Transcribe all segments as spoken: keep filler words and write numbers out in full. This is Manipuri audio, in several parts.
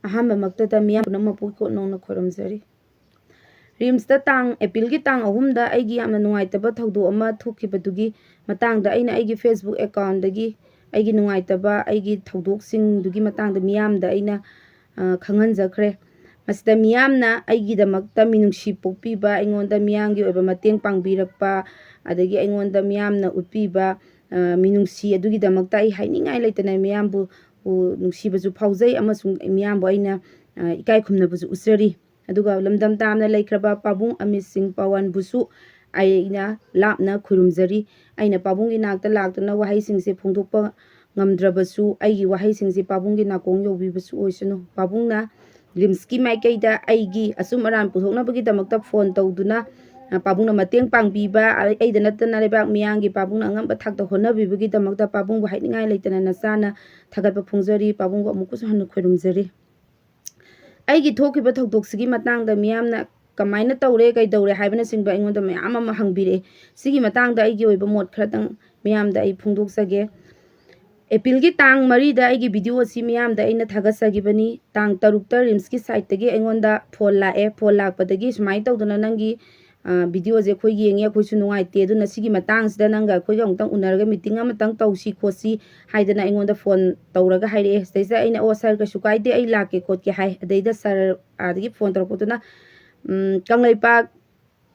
ꯑꯍꯥꯟꯕꯃꯛꯇꯗ ꯃꯤꯌꯥꯝ ꯄꯨꯝꯅꯃꯛꯄꯨ ꯏꯀꯣꯛ ꯅꯧꯅ ꯈꯣꯏꯔꯝꯖꯔꯤ꯫ ꯔꯤꯝꯁꯇ ꯇꯥꯡ, ꯑꯦꯄ꯭ꯔꯤꯜꯒꯤ ꯇꯥꯡ ꯑꯍꯨꯝꯗ ꯑꯩꯒꯤ ꯌꯥꯝꯅ ꯅꯨꯡꯉꯥꯏꯇꯕ ꯊꯧꯗꯣꯛ ꯑꯃ ꯊꯣꯛꯈꯤꯕꯗꯨꯒꯤ ꯃꯇꯥꯡꯗ ꯑꯩꯅ ꯑꯩꯒꯤ Facebook accountꯗꯒꯤ ꯑꯩꯒꯤ ꯅꯨꯡꯉꯥꯏꯇꯕ, ꯑꯩꯒꯤ ꯊꯧꯗꯣꯛꯁꯤꯡꯗꯨꯒꯤ ꯃꯇꯥꯡꯗ ꯃꯤꯌꯥꯝꯗ ꯑꯩꯅ, ꯑ, ꯈꯪꯍꯟꯖꯈ꯭ꯔꯦ꯫ ꯃꯁꯤꯗ ꯃꯤꯌꯥꯝꯅ ꯑꯩꯒꯤꯗꯃꯛꯇ ꯃꯤꯅꯨꯡꯁꯤ ꯄꯣꯛꯄꯤꯕ, ꯑꯩꯉꯣꯟꯗ ꯃꯤꯌꯥꯝꯒꯤ ꯑꯣꯏꯕ ꯃꯇꯦꯡ ꯄꯥꯡꯕꯤꯔꯛꯄ, ꯑꯗꯒꯤ ꯑꯩꯉꯣꯟꯗ ꯃꯤꯌꯥꯝꯅ ꯎꯠꯄꯤꯕ, ꯑ, ꯃꯤꯅꯨꯡꯁꯤ ꯑꯗꯨꯒꯤꯗꯃꯛꯇ ꯑꯩ ꯍꯥꯏꯅꯤꯡꯉꯥꯏ ꯂꯩꯇꯅ ꯃꯤꯌꯥꯝꯕꯨ, ꯎ, ꯅꯨꯡꯁꯤꯕꯁꯨ ꯐꯥꯎꯖꯩ, ꯑꯃꯁꯨꯡ ꯃꯤꯌꯥꯝꯕꯨ ꯑꯩꯅ, ꯑ, ꯏꯀꯥꯏ ꯈꯨꯝꯅꯕꯁꯨ ꯎꯠꯆꯔꯤ꯫ ꯑꯗꯨꯒ ꯂꯝꯗꯝ ꯇꯥꯝꯅ ꯂꯩꯈ꯭ꯔꯕ ꯄꯥꯕꯨꯡ ꯑꯃꯤꯠ ꯁꯤꯡ ꯄꯋꯥꯟꯕꯨꯁꯨ ꯑꯩꯅ ꯂꯥꯞꯅ ꯈꯨꯔꯨꯝꯖꯔꯤ꯫ ꯑꯩꯅ ꯄꯥꯕꯨꯡꯒꯤ ꯅꯥꯛꯇ ꯂꯥꯛꯇꯨꯅ ꯋꯥꯍꯩꯁꯤꯡꯁꯦ ꯐꯣꯡꯗꯣꯛꯄ ꯉꯝꯗ꯭ꯔꯕꯁꯨ, ꯑꯩꯒꯤ ꯋꯥꯍꯩꯁꯤꯡꯁꯦ ꯄꯥꯕꯨꯡꯒꯤ ꯅꯥꯀꯣꯡ ꯌꯧꯕꯤꯕꯁꯨ ꯑꯣꯏꯁꯅꯨ꯫ ꯄꯥꯕꯨꯡꯅ ꯔꯤꯝꯁꯀꯤ ꯃꯥꯏꯀꯩꯗ ꯑꯩꯒꯤ ꯑꯆꯨꯝ ꯑꯔꯥꯟ ꯄꯨꯊꯣꯛꯅꯕꯒꯤꯗꯃꯛꯇ ꯐꯣꯟ ꯇꯧꯗꯨꯅ, ꯑ, ꯄꯥꯕꯨꯡꯅ ꯃꯇꯦꯡ ꯄꯥꯡꯕꯤꯕ, ꯑ-, ꯑꯩꯗ ꯅꯠꯇꯅ ꯂꯩꯕꯥꯛ ꯃꯤꯌꯥꯝꯒꯤ ꯄꯥꯕꯨꯡꯅ ꯑꯉꯝꯕ ꯊꯥꯛꯇ ꯍꯣꯠꯅꯕꯤꯕꯒꯤꯗꯃꯛꯇ ꯄꯥꯕꯨꯡꯕꯨ ꯍꯥꯏꯅꯤꯡꯉꯥꯏ ꯂꯩꯇꯅ ꯅꯆꯥꯅ ꯊꯥꯒꯠꯄ ꯐꯣꯡꯖꯔꯤ꯫ ꯄꯥꯕꯨꯡꯕꯨ ꯑꯃꯨꯛꯀꯁꯨ ꯍꯟꯅ ꯈꯣꯏꯔꯨꯝꯖꯔꯤ꯫ ꯑꯩꯒꯤ ꯊꯣꯛꯈꯤꯕ ꯊꯧꯗꯣꯛꯁꯤꯒꯤ ꯃꯇꯥꯡꯗ ꯃꯤꯌꯥꯝꯅ ꯀꯃꯥꯏꯅ ꯇꯧꯔꯦ, ꯀꯩꯗꯧꯔꯦ ꯍꯥꯏꯕꯅꯆꯤꯡꯕ ꯑꯩꯉꯣꯟꯗ ꯃꯌꯥꯝ ꯑꯃ ꯍꯪꯕꯤꯔꯛꯑꯦ꯫ ꯁꯤꯒꯤ ꯃꯇꯥꯡꯗ ꯑꯩꯒꯤ ꯑꯣꯏꯕ ꯃꯣꯠ ꯈꯔꯇꯪ ꯃꯤꯌꯥꯝꯗ ꯑꯩ ꯐꯣꯡꯗꯣꯛꯆꯒꯦ꯫ ꯑꯦꯄ꯭ꯔꯤꯜꯒꯤ ꯇꯥꯡ ꯃꯔꯤꯗ ꯑꯩꯒꯤ video ꯑꯁꯤ ꯃꯤꯌꯥꯝꯗ ꯑꯩꯅ ꯊꯥꯒꯠꯆꯈꯤꯕꯅꯤ꯫ ꯇꯥꯡ ꯇꯔꯨꯛꯇ ꯔꯤꯝꯁꯀꯤ siteꯇꯒꯤ ꯑꯩꯉꯣꯟꯗ ꯐꯣꯟ ꯂꯥꯛꯑꯦ꯫ ꯐꯣꯟ ꯂꯥꯛꯄꯗꯒꯤ ꯁꯨꯃꯥꯏꯅ ꯇꯧꯗꯅ ꯅꯪꯒꯤ, ꯑ, videoꯁꯦ ꯑꯩꯈꯣꯏ ꯌꯦꯡꯉꯦ, ꯑꯩꯈꯣꯏꯁꯨ ꯅꯨꯡꯉꯥꯏꯇꯦ, ꯑꯗꯨꯅ ꯁꯤꯒꯤ ꯃꯇꯥꯡꯁꯤꯗ ꯅꯪꯒ ꯑꯩꯈꯣꯏꯒ ꯑꯃꯨꯛꯇꯪ ꯎꯅꯔꯒ meeting ꯑꯃꯇꯪ ꯇꯧꯁꯤ ꯈꯣꯠꯁꯤ ꯍꯥꯏꯗꯅ ꯑꯩꯉꯣꯟꯗ ꯐꯣꯟ ꯇꯧꯔꯒ ꯍꯥꯏꯔꯛꯑꯦ꯫ ꯁꯤꯗꯩꯁꯤꯗ ꯑꯩꯅ, "ꯑꯣ sir, ꯀꯩꯁꯨ ꯀꯥꯏꯗꯦ, ꯑꯩ ꯂꯥꯛꯀꯦ ꯈꯣꯠꯀꯦ" ꯍꯥꯏ꯫ ꯑꯗꯩꯗ sir ꯑꯥꯗꯒꯤ ꯐꯣꯟ ꯇꯧꯔꯛꯄꯗꯨꯅ, ꯎꯝ, "ꯀꯪꯂꯩꯄꯥꯛ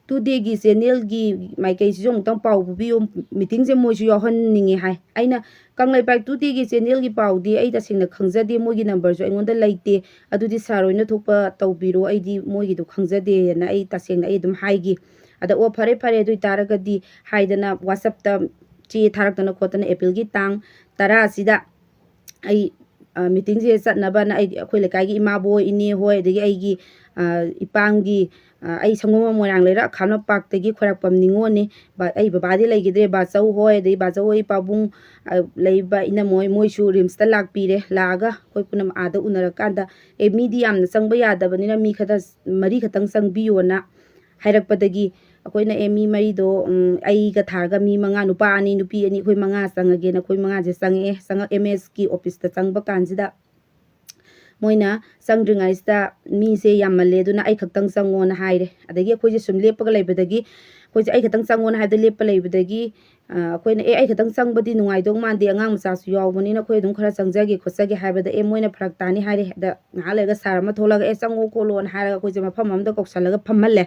Today"ꯒꯤ channelꯒꯤ ꯃꯥꯏꯀꯩꯁꯤꯁꯨ ꯑꯃꯨꯛꯇꯪ ꯄꯥꯎ ꯄꯤꯕꯤꯌꯨ, meetingꯁꯦ ꯃꯣꯏꯁꯨ ꯌꯥꯎꯍꯟꯅꯤꯡꯉꯦ ꯍꯥꯏ꯫ ꯑꯩꯅ, "ꯀꯪꯂꯩꯄꯥꯛ Today"ꯒꯤ channelꯒꯤ ꯄꯥꯎꯗꯤ ꯑꯩ ꯇꯁꯦꯡꯅ ꯈꯪꯖꯗꯦ, ꯃꯣꯏꯒꯤ numberꯁꯨ ꯑꯩꯉꯣꯟꯗ ꯂꯩꯇꯦ, ꯑꯗꯨꯗꯤ sir ꯍꯣꯏꯅ ꯊꯣꯛꯄ ꯇꯧꯕꯤꯔꯣ, ꯑꯩꯗꯤ ꯃꯣꯏꯒꯤꯗꯣ ꯈꯪꯖꯗꯦꯅ ꯑꯩ ꯇꯁꯦꯡꯅ ꯑꯩ ꯑꯗꯨꯝ ꯍꯥꯏꯈꯤ꯫ ꯑꯗ, "ꯑꯣ, ꯐꯔꯦ, ꯐꯔꯦ, ꯑꯗꯨ ꯑꯣꯏꯇꯥꯔꯒꯗꯤ" ꯍꯥꯏꯗꯅ WhatsAppꯇ ꯆꯦ ꯊꯥꯔꯛꯇꯅ ꯈꯣꯠꯇꯅ ꯑꯦꯄ꯭ꯔꯤꯜꯒꯤ ꯇꯥꯡ ꯇꯔꯥꯁꯤꯗ ꯑꯩ, ꯑ, meetingꯁꯦ ꯆꯠꯅꯕꯅ ꯑꯩꯗꯤ ꯑꯩꯈꯣꯏ ꯂꯩꯀꯥꯏꯒꯤ ꯏꯃꯥꯕꯣꯏ, ꯏꯅꯦ ꯍꯣꯏ, ꯑꯗꯒꯤ ꯑꯩꯒꯤ, ꯑ, ꯏꯄꯥꯝꯒꯤ, ꯑ, ꯑꯩ ꯁꯪꯒꯣꯝꯕꯝ ꯃꯣꯏꯔꯥꯡ ꯂꯩꯔꯛ ꯈꯥꯝꯅ ꯄꯥꯛꯇꯒꯤ ꯈꯣꯏꯔꯥꯛꯄꯝ ꯅꯤꯉꯣꯜꯅꯤ꯫ ꯕꯥ-, ꯑꯩ ꯕꯕꯥꯗꯤ ꯂꯩꯈꯤꯗ꯭ꯔꯦ, ꯕꯥꯆꯧ ꯍꯣꯏ, ꯑꯗꯒꯤ ꯕꯥꯆꯧ ꯍꯣꯏ ꯄꯥꯕꯨꯡ, ꯑ, ꯂꯩꯕ ꯏꯅꯝꯃꯣꯏ, ꯃꯣꯏꯁꯨ ꯔꯤꯝꯁꯇ ꯂꯥꯛꯄꯤꯔꯦ꯫ ꯂꯥꯛꯑꯒ ꯑꯩꯈꯣꯏ ꯄꯨꯝꯅꯃꯛ ꯑꯥꯗ ꯎꯅꯔꯀꯥꯟꯗ, "ꯑꯦ, ꯃꯤꯗꯤ ꯌꯥꯝꯅ ꯆꯪꯕ ꯌꯥꯗꯕꯅꯤꯅ ꯃꯤ ꯈꯔ ꯃꯔꯤ ꯈꯛꯇꯪ ꯆꯪꯕꯤꯌꯣꯅ" ꯍꯥꯏꯔꯛꯄꯗꯒꯤ ꯑꯩꯈꯣꯏꯅ, "ꯑꯦ, ꯃꯤ ꯃꯔꯤꯗꯣ, ꯎꯝ, ꯑꯩꯒ ꯊꯥꯔꯒ ꯃꯤ ꯃꯉꯥ, ꯅꯨꯄꯥ ꯑꯅꯤ, ꯅꯨꯄꯤ ꯑꯅꯤ, ꯑꯩꯈꯣꯏ ꯃꯉꯥ ꯆꯪꯉꯒꯦꯅ" ꯑꯩꯈꯣꯏ ꯃꯉꯥꯁꯦ ꯆꯪꯉꯛꯑꯦ꯫ ꯆꯪꯉꯛ-, MSꯀꯤ officeꯇ ꯆꯪꯕ ꯀꯥꯟꯁꯤꯗ ꯃꯣꯏꯅ ꯆꯪꯗ꯭ꯔꯤꯉꯩꯁꯤꯗ ꯃꯤꯁꯦ ꯌꯥꯝꯃꯜꯂꯦ, ꯑꯗꯨꯅ ꯑꯩ ꯈꯛꯇꯪ ꯆꯪꯉꯣꯅ ꯍꯥꯏꯔꯦ꯫ ꯑꯗꯒꯤ ꯑꯩꯈꯣꯏꯁꯦ ꯁꯨꯝ ꯂꯦꯞꯄꯒ ꯂꯩꯕꯗꯒꯤ, ꯑꯩꯈꯣꯏꯁꯦ ꯑꯩ ꯈꯛꯇꯪ ꯆꯪꯉꯣꯅ ꯍꯥꯏꯕꯗ ꯂꯦꯞꯄ ꯂꯩꯕꯗꯒꯤ, ꯑ, ꯑꯩꯈꯣꯏꯅ "ꯑꯦ, ꯑꯩ ꯈꯛꯇꯪ ꯆꯪꯕꯗꯤ ꯅꯨꯡꯉꯥꯏꯗꯧ ꯃꯥꯟꯗꯦ, ꯑꯉꯥꯡ ꯃꯆꯥꯁꯨ ꯌꯥꯎꯕꯅꯤꯅ ꯑꯩꯈꯣꯏ ꯑꯗꯨꯝ ꯈꯔ ꯆꯪꯖꯒꯦ ꯈꯣꯠꯆꯒꯦ" ꯍꯥꯏꯕꯗ, "ꯑꯦ, ꯃꯣꯏꯅ ꯐꯔꯛ ꯇꯥꯅꯤ" ꯍꯥꯏꯔꯦ꯫ ꯑꯗ ꯉꯥꯏꯍꯥꯛ ꯂꯩꯔꯒ ꯁꯥꯔ ꯑꯃ ꯊꯣꯛꯂꯛꯑꯒ, "ꯑꯦ, ꯆꯪꯉꯣ ꯈꯣꯠꯂꯣꯅ" ꯍꯥꯏꯔꯒ ꯑꯩꯈꯣꯏꯁꯦ ꯃꯐꯝ ꯑꯃꯗ ꯀꯧꯁꯜꯂꯒ ꯐꯝꯍꯜꯂꯦ꯫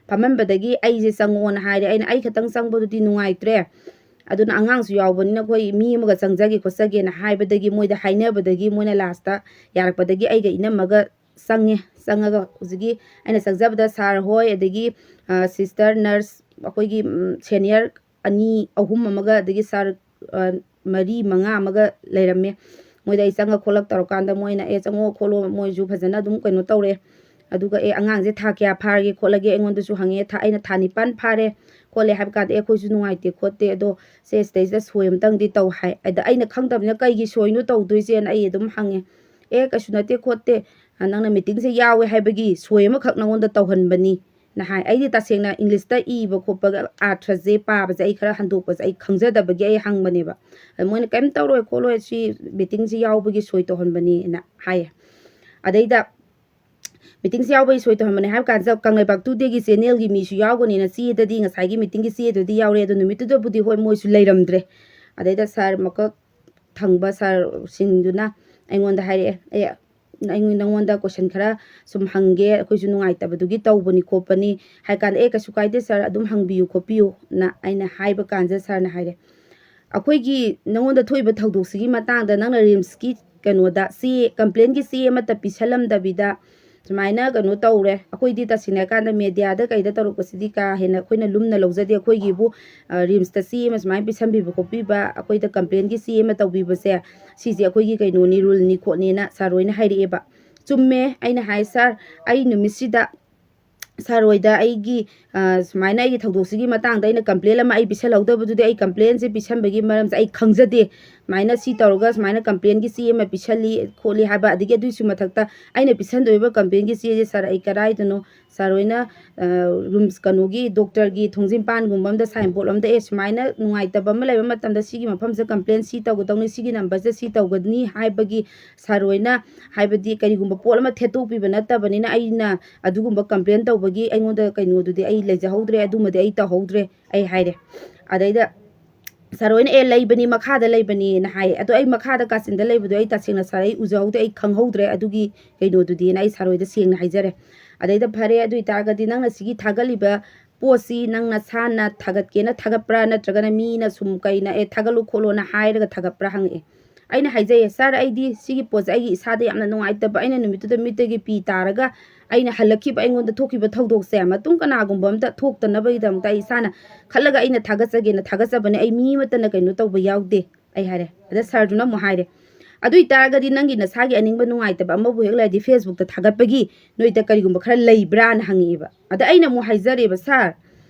ꯐꯝꯍꯟꯕꯗꯒꯤ ꯑꯩꯁꯦ ꯆꯪꯉꯣꯅ ꯍꯥꯏꯔꯦ꯫ ꯑꯩꯅ "ꯑꯩ ꯈꯛꯇꯪ ꯆꯪꯕꯗꯨꯗꯤ ꯅꯨꯡꯉꯥꯏꯇ꯭ꯔꯦ, ꯑꯗꯨꯅ ꯑꯉꯥꯡꯁꯨ ꯌꯥꯎꯕꯅꯤꯅ ꯑꯩꯈꯣꯏ ꯃꯤ ꯑꯃꯒ ꯆꯪꯖꯒꯦ ꯈꯣꯠꯆꯒꯦꯅ" ꯍꯥꯏꯕꯗꯒꯤ, ꯃꯣꯏꯗ ꯍꯥꯏꯅꯕꯗꯒꯤ, ꯃꯣꯏꯅ ꯂꯥꯁꯇ ꯌꯥꯔꯛꯄꯗꯒꯤ ꯑꯩꯒ ꯏꯅꯝꯃꯒ ꯆꯪꯉꯦ꯫ ꯆꯪꯉꯒ ꯍꯧꯖꯤꯛꯀꯤ ꯑꯩꯅ ꯆꯪꯖꯕꯗ ꯁꯥꯔ ꯍꯣꯏ, ꯑꯗꯒꯤ, ꯑ, ꯁꯤꯁꯇꯔ ꯅꯔꯁ, ꯑꯩꯈꯣꯏꯒꯤ, ꯎꯝ, ꯁꯦꯅꯤꯌꯔ ꯑꯅꯤ ꯑꯍꯨꯝ ꯑꯃꯒ, ꯑꯗꯒꯤ ꯁꯥꯔ, ꯑ, ꯃꯔꯤ ꯃꯉꯥ ꯑꯃꯒ ꯂꯩꯔꯝꯃꯦ꯫ ꯃꯣꯏꯗ ꯑꯩ ꯆꯪꯉ ꯈꯣꯠꯂꯛ ꯇꯧꯔꯀꯥꯟꯗ, ꯃꯣꯏꯅ "ꯑꯦ, ꯆꯪꯉꯣ ꯈꯣꯠꯂꯣ", ꯃꯣꯏꯁꯨ ꯐꯖꯅ ꯑꯗꯨꯝ ꯀꯩꯅꯣ ꯇꯧꯔꯦ꯫ ꯑꯗꯨꯒ "ꯑꯦ, ꯑꯉꯥꯡꯁꯦ ꯊꯥ ꯀꯌꯥ ꯐꯥꯔꯒꯦ ꯈꯣꯠꯂꯒꯦ?" ꯑꯩꯉꯣꯟꯗꯁꯨ ꯍꯪꯉꯦ꯫ "ꯊꯥ-, ꯑꯩꯅ ꯊꯥ ꯅꯤꯄꯥꯟ ꯐꯥꯔꯦ ꯈꯣꯠꯂꯦ" ꯍꯥꯏꯕ ꯀꯥꯟꯗ, "ꯑꯦ, ꯑꯩꯈꯣꯏꯁꯨ ꯅꯨꯡꯉꯥꯏꯇꯦ ꯈꯣꯠꯇꯦ, ꯑꯗꯣ ꯁꯦ, ꯁꯤꯗꯩꯁꯤꯗ ꯁꯣꯏ ꯑꯃꯇꯪꯗꯤ ꯇꯧ" ꯍꯥꯏ꯫ ꯑꯗ ꯑꯩꯅ ꯈꯪꯗꯕꯅꯤꯅ "ꯀꯩꯒꯤ ꯁꯣꯏꯅꯣ ꯇꯧꯗꯣꯏꯁꯦꯅ" ꯑꯩ ꯑꯗꯨꯝ ꯍꯪꯉꯦ꯫ "ꯑꯦ, ꯀꯩꯁꯨ ꯅꯠꯇꯦ ꯈꯣꯠꯇꯦ, ꯅꯪꯅ ꯃꯤꯇꯤꯡꯁꯦ ꯌꯥꯎꯋꯦ ꯍꯥꯏꯕꯒꯤ ꯁꯣꯏ ꯑꯃꯈꯛ ꯅꯉꯣꯟꯗ ꯇꯧꯍꯟꯕꯅꯤ" ꯅ ꯍꯥꯏ꯫ ꯑꯩꯗꯤ ꯇꯁꯦꯡꯅ ꯏꯪꯂꯤꯁꯇ ꯏꯕ ꯈꯣꯠꯄꯒ ꯑꯥꯔꯊꯁꯦ ꯄꯥꯕꯁꯦ ꯑꯩ ꯈꯔ ꯍꯟꯗꯣꯛꯄꯁꯦ ꯑꯩ ꯈꯪꯖꯗꯕꯒꯤ ꯑꯩ ꯍꯪꯕꯅꯦꯕ꯫ ꯑꯗ ꯃꯣꯏꯅ "ꯀꯩꯝ ꯇꯧꯔꯣꯏ ꯈꯣꯠꯂꯣꯏ, ꯁꯤ ꯃꯤꯇꯤꯡꯁꯦ ꯌꯥꯎꯕꯒꯤ ꯁꯣꯏ ꯇꯧꯍꯟꯕꯅꯤꯅ" ꯍꯥꯏꯌꯦ꯫ ꯑꯗꯩꯗ ꯃꯤꯇꯤꯡꯁꯦ ꯌꯥꯎꯕꯒꯤ ꯁꯣꯏ ꯇꯧꯍꯟꯕꯅꯦ ꯍꯥꯏꯕ ꯀꯥꯟꯁꯤꯗ, ꯀꯪꯂꯩꯄꯥꯛ ꯇꯨꯗꯦꯒꯤ ꯆꯦꯅꯦꯜꯒꯤ ꯃꯤꯁꯨ ꯌꯥꯎꯒꯅꯤꯅ ꯆꯦꯗꯗꯤ, ꯉꯁꯥꯏꯒꯤ ꯃꯤꯇꯤꯡꯒꯤ ꯆꯦꯗꯨꯗꯤ ꯌꯥꯎꯔꯦ, ꯑꯗꯣ ꯅꯨꯃꯤꯠꯇꯨꯗꯕꯨꯗꯤ ꯍꯣꯏ ꯃꯣꯏꯁꯨ ꯂꯩꯔꯝꯗ꯭ꯔꯦ꯫ ꯑꯗꯩꯗ ꯁꯥꯔ ꯃꯀꯛ ꯊꯪꯕ ꯁꯥꯔꯁꯤꯡꯗꯨꯅ ꯑꯩꯉꯣꯟꯗ ꯍꯥꯏꯔꯛꯑꯦ, "ꯑꯦ, ꯑꯩ ꯅꯉꯣꯟꯗ ꯀꯣꯏꯁꯟ ꯈꯔ ꯁꯨꯝ ꯍꯪꯒꯦ, ꯑꯩꯈꯣꯏꯁꯨ ꯅꯨꯡꯉꯥꯏꯇꯕꯗꯨꯒꯤ ꯇꯧꯕꯅꯤ ꯈꯣꯠꯄꯅꯤ" ꯍꯥꯏ ꯀꯥꯟꯗ, "ꯑꯦ, ꯀꯩꯁꯨ ꯀꯥꯏꯗꯦ ꯁꯥꯔ, ꯑꯗꯨꯝ ꯍꯪꯕꯤꯌꯨ ꯈꯣꯠꯄꯤꯌꯨꯅ" ꯑꯩꯅ ꯍꯥꯏꯕ ꯀꯥꯟꯁꯤꯗ ꯁꯥꯔꯅ ꯍꯥꯏꯔꯦ, "ꯑꯩꯈꯣꯏꯒꯤ ꯅꯉꯣꯟꯗ ꯊꯣꯛꯏꯕ ꯊꯧꯗꯣꯛꯁꯤꯒꯤ ꯃꯇꯥꯡꯗ ꯅꯪꯅ ꯔꯤꯝꯁꯀꯤ ꯀꯩꯅꯣꯗ ꯆꯦ, ꯀꯝꯄ꯭ꯂꯦꯟꯒꯤ ꯆꯦ ꯑꯃꯠꯇ ꯄꯤꯁꯜꯂꯝꯗꯕꯤꯗ ꯁꯨꯃꯥꯏꯅ ꯀꯩꯅꯣ ꯇꯧꯔꯦ꯫ ꯑꯩꯈꯣꯏꯗꯤ ꯇꯁꯦꯡꯅ ꯍꯥꯏꯔꯀꯥꯟꯗ ꯃꯦꯗꯤꯌꯥꯗ ꯀꯩꯗ ꯇꯧꯔꯛꯄꯁꯤꯗꯤ ꯀꯥ ꯍꯦꯟꯅ ꯑꯩꯈꯣꯏꯅ ꯂꯨꯝꯅ ꯂꯧꯖꯗꯦ꯫ ꯑꯩꯈꯣꯏꯒꯤꯕꯨ, ꯑ, ꯔꯤꯝꯁꯇ ꯆꯦ ꯑꯃ ꯁꯨꯃꯥꯏꯅ ꯄꯤꯁꯟꯕꯤꯕ ꯈꯣꯠꯄꯤꯕ, ꯑꯩꯈꯣꯏꯗ ꯀꯝꯄ꯭ꯂꯦꯟꯒꯤ ꯆꯦ ꯑꯃ ꯇꯧꯕꯤꯕꯁꯦ, ꯁꯤꯁꯦ ꯑꯩꯈꯣꯏꯒꯤ ꯀꯩꯅꯣꯅꯤ, ꯔꯨꯜꯅꯤ ꯈꯣꯠꯅꯤꯅ" ꯁꯥꯔ ꯍꯣꯏꯅ ꯍꯥꯏꯔꯛꯑꯦꯕ꯫ ꯆꯨꯝꯃꯦ, ꯑꯩꯅ ꯍꯥꯏ, "ꯁꯥꯔ, ꯑꯩ ꯅꯨꯃꯤꯠꯁꯤꯗ ꯁꯥꯔ ꯍꯣꯏꯗ ꯑꯩꯒꯤ ꯁꯨꯃꯥꯏꯅ ꯑꯩꯒꯤ ꯊꯧꯗꯣꯛꯁꯤꯒꯤ ꯃꯇꯥꯡꯗ ꯑꯩꯅ ꯀꯝꯄ꯭ꯂꯦꯟ ꯑꯃ ꯑꯩ ꯄꯤꯁꯜꯍꯧꯗꯕꯗꯨꯗꯤ, ꯑꯩ ꯀꯝꯄ꯭ꯂꯦꯟꯁꯦ ꯄꯤꯁꯟꯕꯒꯤ ꯃꯔꯝꯁꯦ ꯑꯩ ꯈꯪꯖꯗꯦ꯫ ꯁꯨꯃꯥꯏꯅ ꯁꯤ ꯇꯧꯔꯒ ꯁꯨꯃꯥꯏꯅ ꯀꯝꯄ꯭ꯂꯦꯟꯒꯤ ꯆꯦ ꯑꯃ ꯄꯤꯁꯜꯂꯤ ꯈꯣꯠꯂꯤ ꯍꯥꯏꯕ, ꯑꯗꯒꯤ ꯑꯗꯨꯒꯤꯁꯨ ꯃꯊꯛꯇ ꯑꯩꯅ ꯄꯤꯁꯟꯗꯣꯏꯕ ꯀꯝꯄ꯭ꯂꯦꯟꯒꯤ ꯆꯦꯁꯦ ꯁꯥꯔ ꯑꯩ ꯀꯗꯥꯏꯗꯅꯣ ꯁꯥꯔ ꯍꯣꯏꯅ ꯔꯨꯝꯁ ꯀꯩꯅꯣꯒꯤ ꯗꯣꯛꯇꯔꯒꯤ ꯊꯣꯡꯖꯤꯟꯄꯥꯟꯒꯨꯝꯕ ꯑꯝꯗ ꯁꯥꯏꯟ ꯕꯣꯔꯗ ꯑꯝꯗ ꯑꯦ ꯁꯨꯃꯥꯏꯅ ꯅꯨꯡꯉꯥꯏꯇꯕ ꯑꯃ ꯂꯩꯕ ꯃꯇꯝꯗ ꯁꯤꯒꯤ ꯃꯐꯝꯁꯤꯗ ꯀꯝꯄ꯭ꯂꯦꯟ ꯁꯤ ꯇꯧꯒꯗꯧꯅꯤ, ꯁꯤꯒꯤ ꯅꯝꯕꯔꯁꯤꯗ ꯁꯤ ꯇꯧꯒꯅꯤ ꯍꯥꯏꯕꯒꯤ ꯁꯥꯔ ꯍꯣꯏꯅ, ꯍꯥꯏꯕꯗꯤ ꯀꯔꯤꯒꯨꯝꯕ ꯄꯣꯠ ꯑꯃ ꯊꯦꯠꯇꯣꯛꯄꯤꯕ ꯅꯠꯇꯕꯅꯤꯅ ꯑꯩꯅ ꯑꯗꯨꯒꯨꯝꯕ ꯀꯝꯄ꯭ꯂꯦꯟ ꯇꯧꯕꯒꯤ ꯑꯩꯉꯣꯟꯗ ꯀꯩꯅꯣꯗꯨꯗꯤ ꯑꯩ ꯂꯩꯖꯍꯧꯗ꯭ꯔꯦ, ꯑꯗꯨꯃꯗꯤ ꯑꯩ ꯇꯧꯍꯧꯗ꯭ꯔꯦ ꯑꯩ ꯍꯥꯏꯔꯦ꯫ ꯑꯗꯩꯗ ꯁꯥꯔ ꯍꯣꯏꯅ ꯑꯦ ꯂꯩꯕꯅꯤ ꯃꯈꯥꯗ ꯂꯩꯕꯅꯤꯅ ꯍꯥꯏ꯫ ꯑꯗꯣ ꯑꯩ ꯃꯈꯥꯗ ꯀꯥꯆꯤꯟꯗ ꯂꯩꯕꯗꯣ ꯑꯩ ꯇꯁꯦꯡꯅ ꯁꯥꯔ ꯑꯩ ꯎꯖꯍꯧꯗꯦ, ꯑꯩ ꯈꯪꯍꯧꯗ꯭ꯔꯦ ꯑꯗꯨꯒꯤ ꯀꯩꯅꯣꯗꯨꯗꯤꯅ ꯑꯩ ꯁꯥꯔ ꯍꯣꯏꯗ ꯁꯦꯡꯅ ꯍꯥꯏꯖꯔꯦ꯫ ꯑꯗꯩꯗ ꯐꯔꯦ ꯑꯗꯨ ꯑꯣꯏꯇꯥꯔꯒꯗꯤ ꯅꯪꯅ ꯁꯤꯒꯤ ꯊꯥꯒꯠꯂꯤꯕ ꯄꯣꯠꯁꯤ ꯅꯪ ꯅꯁꯥꯅ ꯊꯥꯒꯠꯀꯦꯅ ꯊꯥꯒꯠꯄ꯭ꯔꯥ ꯅꯠꯇ꯭ꯔꯒꯅ ꯃꯤꯅ ꯁꯨꯝ ꯀꯩꯅ ꯑꯦ ꯊꯥꯒꯠꯂꯨ ꯈꯣꯠꯂꯣꯅ ꯍꯥꯏꯔꯒ ꯊꯥꯒꯠꯄ꯭ꯔꯥ ꯍꯪꯉꯛꯑꯦ꯫ ꯑꯩꯅ ꯍꯥꯏꯖꯩꯌꯦ ꯁꯥꯔ ꯑꯩꯗꯤ ꯁꯤꯒꯤ ꯄꯣꯠꯁꯦ ꯑꯩꯒꯤ ꯏꯁꯥꯗ ꯌꯥꯝꯅ ꯅꯨꯡꯉꯥꯏꯇꯕ, ꯑꯩꯅ ꯅꯨꯃꯤꯠꯇꯨꯗ ꯃꯤꯠꯇꯒꯤ ꯄꯤ ꯇꯥꯔꯒ ꯑꯩꯅ ꯍꯜꯂꯛꯈꯤꯕ ꯑꯩꯉꯣꯟꯗ ꯊꯣꯛꯈꯤꯕ ꯊꯧꯗꯣꯛꯁꯦ ꯃꯇꯨꯡ ꯀꯅꯥꯒꯨꯝꯕ ꯑꯝꯇ ꯊꯣꯛꯇꯅꯕꯒꯤꯗꯃꯛꯇ ꯑꯩ ꯏꯁꯥꯅ ꯈꯜꯂꯒ ꯑꯩꯅ ꯊꯥꯒꯠꯆꯒꯦꯅ ꯊꯥꯒꯠꯆꯕꯅꯦ, ꯑꯩ ꯃꯤ ꯑꯃꯠꯇꯅ ꯀꯩꯅꯣ ꯇꯧꯕ ꯌꯥꯎꯗꯦ ꯑꯩ ꯍꯥꯏꯔꯦ꯫ ꯑꯗ ꯁꯥꯔꯗꯨꯅ ꯑꯃꯨꯛ ꯍꯥꯏꯔꯦ ꯑꯗꯨ ꯑꯣꯏꯇꯥꯔꯒꯗꯤ ꯅꯪꯒꯤ ꯅꯁꯥꯒꯤ ꯑꯅꯤꯡꯕ ꯅꯨꯡꯉꯥꯏꯇꯕ ꯑꯃꯕꯨ ꯍꯦꯛ ꯂꯩꯔꯗꯤ ꯐꯦꯁꯕꯨꯛꯇ ꯊꯥꯒꯠꯄꯒꯤ ꯅꯣꯏꯗ ꯀꯔꯤꯒꯨꯝꯕ ꯈꯔ ꯂꯩꯕ꯭ꯔꯥꯅ ꯍꯪꯉꯛꯑꯦꯕ꯫ ꯑꯗ ꯑꯩꯅ ꯑꯃꯨꯛ ꯍꯥꯏꯖꯔꯦꯕ ꯁꯥꯔ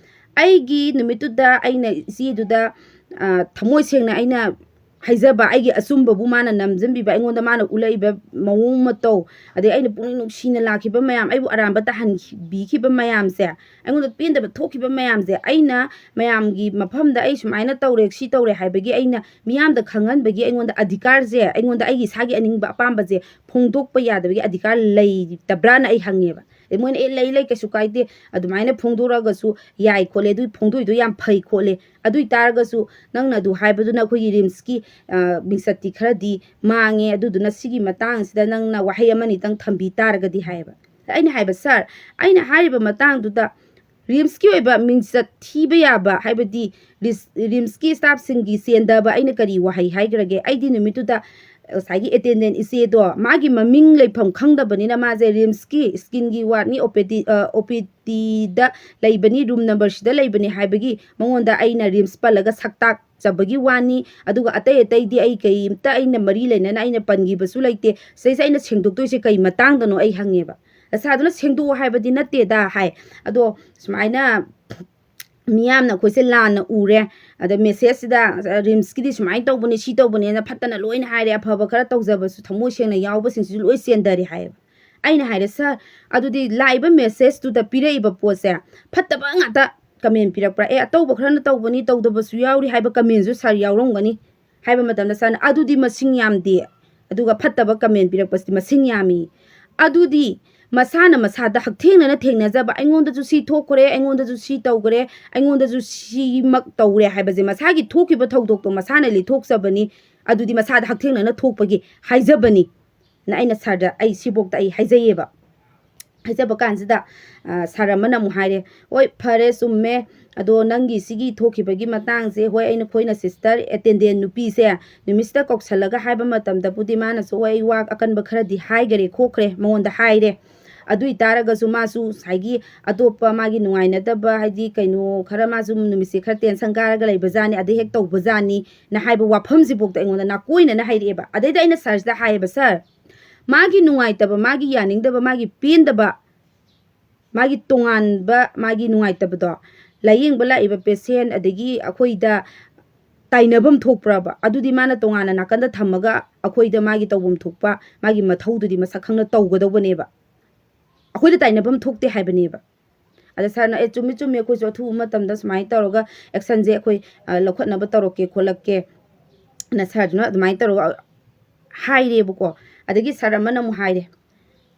ꯑꯩꯒꯤ ꯅꯨꯃꯤꯠꯇꯨꯗ ꯑꯩꯅ ꯏꯆꯦꯗꯨꯗ ꯊꯃꯣꯏ ꯁꯦꯡꯅ ꯑꯩꯅ ꯍꯥꯏꯖꯕ ꯑꯩꯒꯤ ꯑꯆꯨꯝꯕꯕꯨ ꯃꯥꯅ ꯅꯝꯁꯤꯟꯕꯤꯕ ꯑꯩꯉꯣꯟꯗ ꯃꯥꯅ ꯎꯠꯂꯛꯏꯕ ꯃꯑꯣꯡ ꯃꯇꯧ ꯑꯗꯩ ꯑꯩꯅ ꯄꯨꯛꯅꯤꯡ ꯅꯨꯡꯁꯤꯅ ꯂꯥꯛꯈꯤꯕ ꯃꯌꯥꯝ ꯑꯩꯕꯨ ꯑꯔꯥꯟꯕ ꯇꯥꯍꯟꯕꯤꯈꯤꯕ ꯃꯌꯥꯝꯁꯦ ꯑꯩꯉꯣꯟꯗ ꯄꯦꯟꯗꯕ ꯊꯣꯛꯈꯤꯕ ꯃꯌꯥꯝꯁꯦ ꯑꯩꯅ ꯃꯌꯥꯝꯒꯤ ꯃꯐꯝꯗ ꯑꯩ ꯁꯨꯃꯥꯏꯅ ꯇꯧꯔꯦ ꯁꯤ ꯇꯧꯔꯦ ꯍꯥꯏꯕꯒꯤ ꯑꯩꯅ ꯃꯤꯌꯥꯝꯗ ꯈꯪꯍꯟꯕꯒꯤ ꯑꯩꯉꯣꯟꯗ ꯑꯙꯤꯀꯥꯔꯁꯦ ꯑꯩꯉꯣꯟꯗ ꯑꯩꯒꯤ ꯏꯁꯥꯒꯤ ꯑꯅꯤꯡꯕ ꯑꯄꯥꯝꯕꯁꯦ ꯐꯣꯡꯗꯣꯛꯄ ꯌꯥꯗꯕꯒꯤ ꯑꯙꯤꯀꯥꯔ ꯂꯩꯇꯕ꯭ꯔꯥꯅ ꯑꯩ ꯍꯪꯉꯦꯕ꯫ ꯑꯗꯩ ꯃꯣꯏꯅ ꯑꯦ ꯂꯩ ꯂꯩ ꯀꯩꯁꯨ ꯀꯥꯏꯗꯦ ꯑꯗꯨꯃꯥꯏꯅ ꯐꯣꯡꯗꯣꯔꯛꯑꯒꯁꯨ ꯌꯥꯏ ꯈꯣꯠꯂꯦ ꯑꯗꯨꯏ ꯐꯣꯡꯗꯣꯛꯏꯗꯣ ꯌꯥꯝ ꯐꯩ ꯈꯣꯠꯂꯦ꯫ ꯑꯗꯨ ꯑꯣꯏꯇꯥꯔꯒꯁꯨ ꯅꯪꯅ ꯑꯗꯨ ꯍꯥꯏꯕꯗꯨꯅ ꯑꯩꯈꯣꯏꯒꯤ ꯔꯤꯝꯁꯀꯤ ꯃꯤꯡꯆꯠꯇꯤ ꯈꯔꯗꯤ ꯃꯥꯡꯉꯦ꯫ ꯑꯗꯨꯗꯨꯅ ꯁꯤꯒꯤ ꯃꯇꯥꯡꯁꯤꯗ ꯅꯪꯅ ꯋꯥꯍꯩ ꯑꯃꯅꯤꯇꯪ ꯊꯝꯕꯤ ꯇꯥꯔꯒꯗꯤ ꯍꯥꯏꯌꯦꯕ꯫ ꯑꯩꯅ ꯍꯥꯏꯕ ꯁꯥꯔ ꯑꯩꯅ ꯍꯥꯏꯔꯤꯕ ꯃꯇꯥꯡꯗꯨꯗ ꯔꯤꯝꯁꯀꯤ ꯑꯣꯏꯕ ꯃꯤꯡꯆꯠ ꯊꯤꯕ ꯌꯥꯕ ꯍꯥꯏꯕꯗꯤ ꯔꯤꯝꯁꯀꯤ ꯁ꯭ꯇꯥꯐꯁꯤꯡꯒꯤ ꯆꯦꯟꯗꯕ ꯑꯩꯅ ꯀꯔꯤ ꯋꯥꯍꯩ ꯍꯥꯏꯈ꯭ꯔꯒꯦ? ꯑꯩꯗꯤ ꯅꯨꯃꯤꯠꯇꯨꯗ ꯉꯁꯥꯏꯒꯤ ꯑꯦꯇꯦꯟꯗꯦꯟ ꯏꯆꯦꯗꯣ ꯃꯥꯒꯤ ꯃꯃꯤꯡ ꯂꯩꯐꯝ ꯈꯪꯗꯕꯅꯤꯅ ꯃꯥꯁꯦ ꯔꯤꯝꯁꯀꯤ ꯁ꯭ꯀꯤꯟꯒꯤ ꯋꯥꯔꯗꯅꯤ ꯑꯣ ꯄꯤ ꯗꯤ ꯑꯣ ꯄꯤ ꯗꯤꯗ ꯂꯩꯕꯅꯤ ꯔꯨꯝ ꯅꯝꯕꯔꯁꯤꯗ ꯂꯩꯕꯅꯤ ꯍꯥꯏꯕꯒꯤ ꯃꯉꯣꯟꯗ ꯑꯩꯅ ꯔꯤꯝꯁ ꯄꯜꯂꯒ ꯁꯛꯇꯥꯛꯆꯕꯒꯤ ꯋꯥꯅꯤ꯫ ꯑꯗꯨꯒ ꯑꯇꯩ ꯑꯇꯩꯗꯤ ꯑꯩ ꯀꯩꯝꯇ ꯑꯩꯅ ꯃꯔꯤ ꯂꯩꯅꯅ ꯑꯩꯅ ꯄꯟꯈꯤꯕꯁꯨ ꯂꯩꯇꯦ꯫ ꯁꯤꯗꯩꯁꯤꯗ ꯑꯩꯅ ꯁꯦꯡꯗꯣꯛꯇꯣꯏꯁꯦ ꯀꯩ ꯃꯇꯥꯡꯗꯅꯣ ꯑꯩ ꯍꯪꯉꯦꯕ꯫ ꯅꯁꯥꯗꯨꯅ ꯁꯦꯡꯗꯣꯛꯑꯣ ꯍꯥꯏꯕꯗꯤ ꯅꯠꯇꯦꯗ ꯍꯥꯏ꯫ ꯑꯗꯣ ꯁꯨꯃꯥꯏꯅ ꯃꯤꯌꯥꯝꯅ ꯑꯩꯈꯣꯏꯁꯦ ꯂꯥꯟꯅ ꯎꯔꯦ, ꯑꯗ ꯃꯦꯁꯦꯖꯁꯤꯗ ꯔꯤꯝꯁꯀꯤꯗꯤ ꯁꯨꯃꯥꯏꯅ ꯇꯧꯕꯅꯤ, ꯁꯤ ꯇꯧꯕꯅꯦꯅ ꯐꯠꯇꯅ ꯂꯣꯏꯅ ꯍꯥꯏꯔꯦ꯫ ꯑꯐꯕ ꯈꯔ ꯇꯧꯖꯕꯁꯨ, ꯊꯃꯣꯏ ꯁꯦꯡꯅ ꯌꯥꯎꯕꯁꯤꯡꯁꯤꯁꯨ ꯂꯣꯏ ꯆꯦꯟꯊꯔꯦ ꯍꯥꯏꯌꯦꯕ꯫ ꯑꯩꯅ ꯍꯥꯏꯔꯦ, "ꯁꯥꯔ, ꯑꯗꯨꯗꯤ ꯂꯥꯛꯏꯕ ꯃꯦꯁꯦꯖꯇꯨꯗ ꯄꯤꯔꯛꯏꯕ ꯄꯣꯠꯁꯦ ꯐꯠꯇꯕ ꯉꯥꯛꯇ ꯀꯃꯦꯟ ꯄꯤꯔꯛꯄ꯭ꯔꯥ? ꯑꯦ, ꯑꯇꯧꯕ ꯈꯔꯅ ꯇꯧꯕꯅꯤ, ꯇꯧꯗꯕꯁꯨ ꯌꯥꯎꯔꯤ" ꯍꯥꯏꯕ ꯀꯃꯦꯟꯁꯨ ꯁꯥꯔ ꯌꯥꯎꯔꯝꯒꯅꯤ꯫ ꯍꯥꯏꯕ ꯃꯇꯝꯗ ꯁꯥꯔꯅ, "ꯑꯗꯨꯗꯤ ꯃꯁꯤꯡ ꯌꯥꯝꯗꯦ, ꯑꯗꯨꯒ ꯐꯠꯇꯕ ꯀꯃꯦꯟ ꯄꯤꯔꯛꯄꯁꯤꯗꯤ ꯃꯁꯤꯡ ꯌꯥꯝꯃꯤ"꯫ ꯑꯗꯨꯗꯤ ꯃꯁꯥꯅ ꯃꯁꯥꯗ ꯍꯛꯊꯦꯡꯅꯅ ꯊꯦꯡꯅꯖꯕ, "ꯑꯩꯉꯣꯟꯗꯁꯨ ꯁꯤ ꯊꯣꯛꯈ꯭ꯔꯦ, ꯑꯩꯉꯣꯟꯗꯁꯨ ꯁꯤ ꯇꯧꯈ꯭ꯔꯦ, ꯑꯩꯉꯣꯟꯗꯁꯨ ꯁꯤꯃꯛ ꯇꯧꯔꯦ" ꯍꯥꯏꯕꯁꯦ, ꯃꯁꯥꯒꯤ ꯊꯣꯛꯈꯤꯕ ꯊꯧꯗꯣꯛꯇꯣ ꯃꯁꯥꯅ ꯂꯤꯊꯣꯛꯆꯕꯅꯤ꯫ ꯑꯗꯨꯗꯤ ꯃꯁꯥꯗ ꯍꯛꯊꯦꯡꯅꯅ ꯊꯣꯛꯄꯒꯤ ꯍꯥꯏꯖꯕꯅꯤ꯫ ꯅ ꯑꯩꯅ ꯁꯥꯔꯗ, ꯑꯩ ꯁꯤꯐꯧꯗ ꯑꯩ ꯍꯥꯏꯖꯩꯌꯦꯕ꯫ ꯍꯥꯏꯖꯕ ꯀꯥꯟꯁꯤꯗ, ꯑ, ꯁꯥꯔ ꯑꯃꯅ ꯑꯃꯨꯛ ꯍꯥꯏꯔꯦ, "ꯍꯣꯏ, ꯐꯔꯦ, ꯆꯨꯝꯃꯦ꯫ ꯑꯗꯣ ꯅꯪꯒꯤ ꯁꯤꯒꯤ ꯊꯣꯛꯈꯤꯕꯒꯤ ꯃꯇꯥꯡꯁꯦ, ꯍꯣꯏ, ꯑꯩꯅ, ꯑꯩꯈꯣꯏꯅ ꯁꯤꯁꯇꯔ ꯑꯦꯇꯦꯟꯗꯦꯟ ꯅꯨꯄꯤꯁꯦ ꯅꯨꯃꯤꯠꯁꯤꯗ ꯀꯧꯁꯜꯂꯒ ꯍꯥꯏꯕ ꯃꯇꯝꯗꯕꯨꯗꯤ ꯃꯥꯅꯁꯨ, ꯍꯣꯏ, ꯑꯩ ꯋꯥ ꯑꯀꯟꯕ ꯈꯔꯗꯤ ꯍꯥꯏꯈꯔꯦ, ꯈꯣꯠꯈ꯭ꯔꯦ, ꯃꯉꯣꯟꯗ ꯍꯥꯏꯔꯦ꯫ ꯑꯗꯨ ꯑꯣꯏ ꯇꯥꯔꯒꯁꯨ ꯃꯥꯁꯨ ꯉꯁꯥꯏꯒꯤ ꯑꯇꯣꯞꯄ ꯃꯥꯒꯤ ꯅꯨꯡꯉꯥꯏꯅꯗꯕ, ꯍꯥꯏꯗꯤ ꯀꯩꯅꯣ ꯈꯔ, ꯃꯥꯁꯨ ꯅꯨꯃꯤꯠꯁꯦ ꯈꯔ ꯇꯦꯟꯁꯟ ꯀꯥꯔꯒ ꯂꯩꯕꯖꯥꯠꯅꯤ, ꯑꯗꯩ ꯍꯦꯛ ꯇꯧꯕꯖꯥꯠꯅꯤ"ꯅ ꯍꯥꯏꯕ ꯋꯥꯐꯝꯁꯤꯐꯥꯎꯗ ꯑꯩꯉꯣꯟꯗ ꯅꯥꯀꯣꯏꯅꯅ ꯍꯥꯏꯔꯛꯑꯦꯕ꯫ ꯑꯗꯩꯗ ꯑꯩꯅ ꯁꯥꯔꯁꯤꯗ ꯍꯥꯏꯌꯦꯕ, "ꯁꯥꯔ, ꯃꯥꯒꯤ ꯅꯨꯡꯉꯥꯏꯇꯕ, ꯃꯥꯒꯤ ꯌꯥꯅꯤꯡꯗꯕ, ꯃꯥꯒꯤ ꯄꯦꯟꯗꯕ, ꯃꯥꯒꯤ ꯇꯣꯉꯥꯟꯕ, ꯃꯥꯒꯤ ꯅꯨꯡꯉꯥꯏꯇꯕꯗꯣ, ꯂꯥꯏꯌꯦꯡꯕ ꯂꯥꯛꯏꯕ ꯄꯦꯁꯦꯟ ꯑꯗꯒꯤ ꯑꯩꯈꯣꯏꯗ ꯇꯥꯏꯅꯐꯝ ꯊꯣꯛꯄ꯭ꯔꯕ? ꯑꯗꯨꯗꯤ ꯃꯥꯅ ꯇꯣꯉꯥꯟꯅ ꯅꯥꯀꯟꯗ ꯊꯝꯃꯒ ꯑꯩꯈꯣꯏꯗ ꯃꯥꯒꯤ ꯇꯧꯐꯝ ꯊꯣꯛꯄ, ꯃꯥꯒꯤ ꯃꯊꯧꯗꯨꯗꯤ ꯃꯁꯛ ꯈꯪꯅ ꯇꯧꯒꯗꯧꯕꯅꯦꯕ꯫ ꯑꯩꯈꯣꯏꯗ ꯇꯥꯏꯅꯐꯝ ꯊꯣꯛꯇꯦ ꯍꯥꯏꯕꯅꯦꯕ"꯫ ꯑꯗ ꯁꯥꯔꯅ, "ꯑꯦ, ꯆꯨꯝꯃꯤ, ꯆꯨꯝꯃꯤ, ꯑꯩꯈꯣꯏꯁꯨ ꯑꯊꯨꯕ ꯃꯇꯝꯗ ꯁꯨꯃꯥꯏꯅ ꯇꯧꯔꯒ ꯑꯦꯛꯁꯟꯁꯦ ꯑꯩꯈꯣꯏ, ꯑ, ꯂꯧꯈꯠꯅꯕ ꯇꯧꯔꯛꯀꯦ, ꯈꯣꯠꯂꯛꯀꯦ"ꯅ ꯁꯥꯔꯗꯨꯅ ꯑꯗꯨꯃꯥꯏꯅ ꯇꯧꯔꯒ ꯍꯥꯏꯔꯦꯕꯀꯣ꯫ ꯑꯗꯒꯤ ꯁꯥꯔ ꯑꯃꯅ ꯑꯃꯨꯛ ꯍꯥꯏꯔꯦ,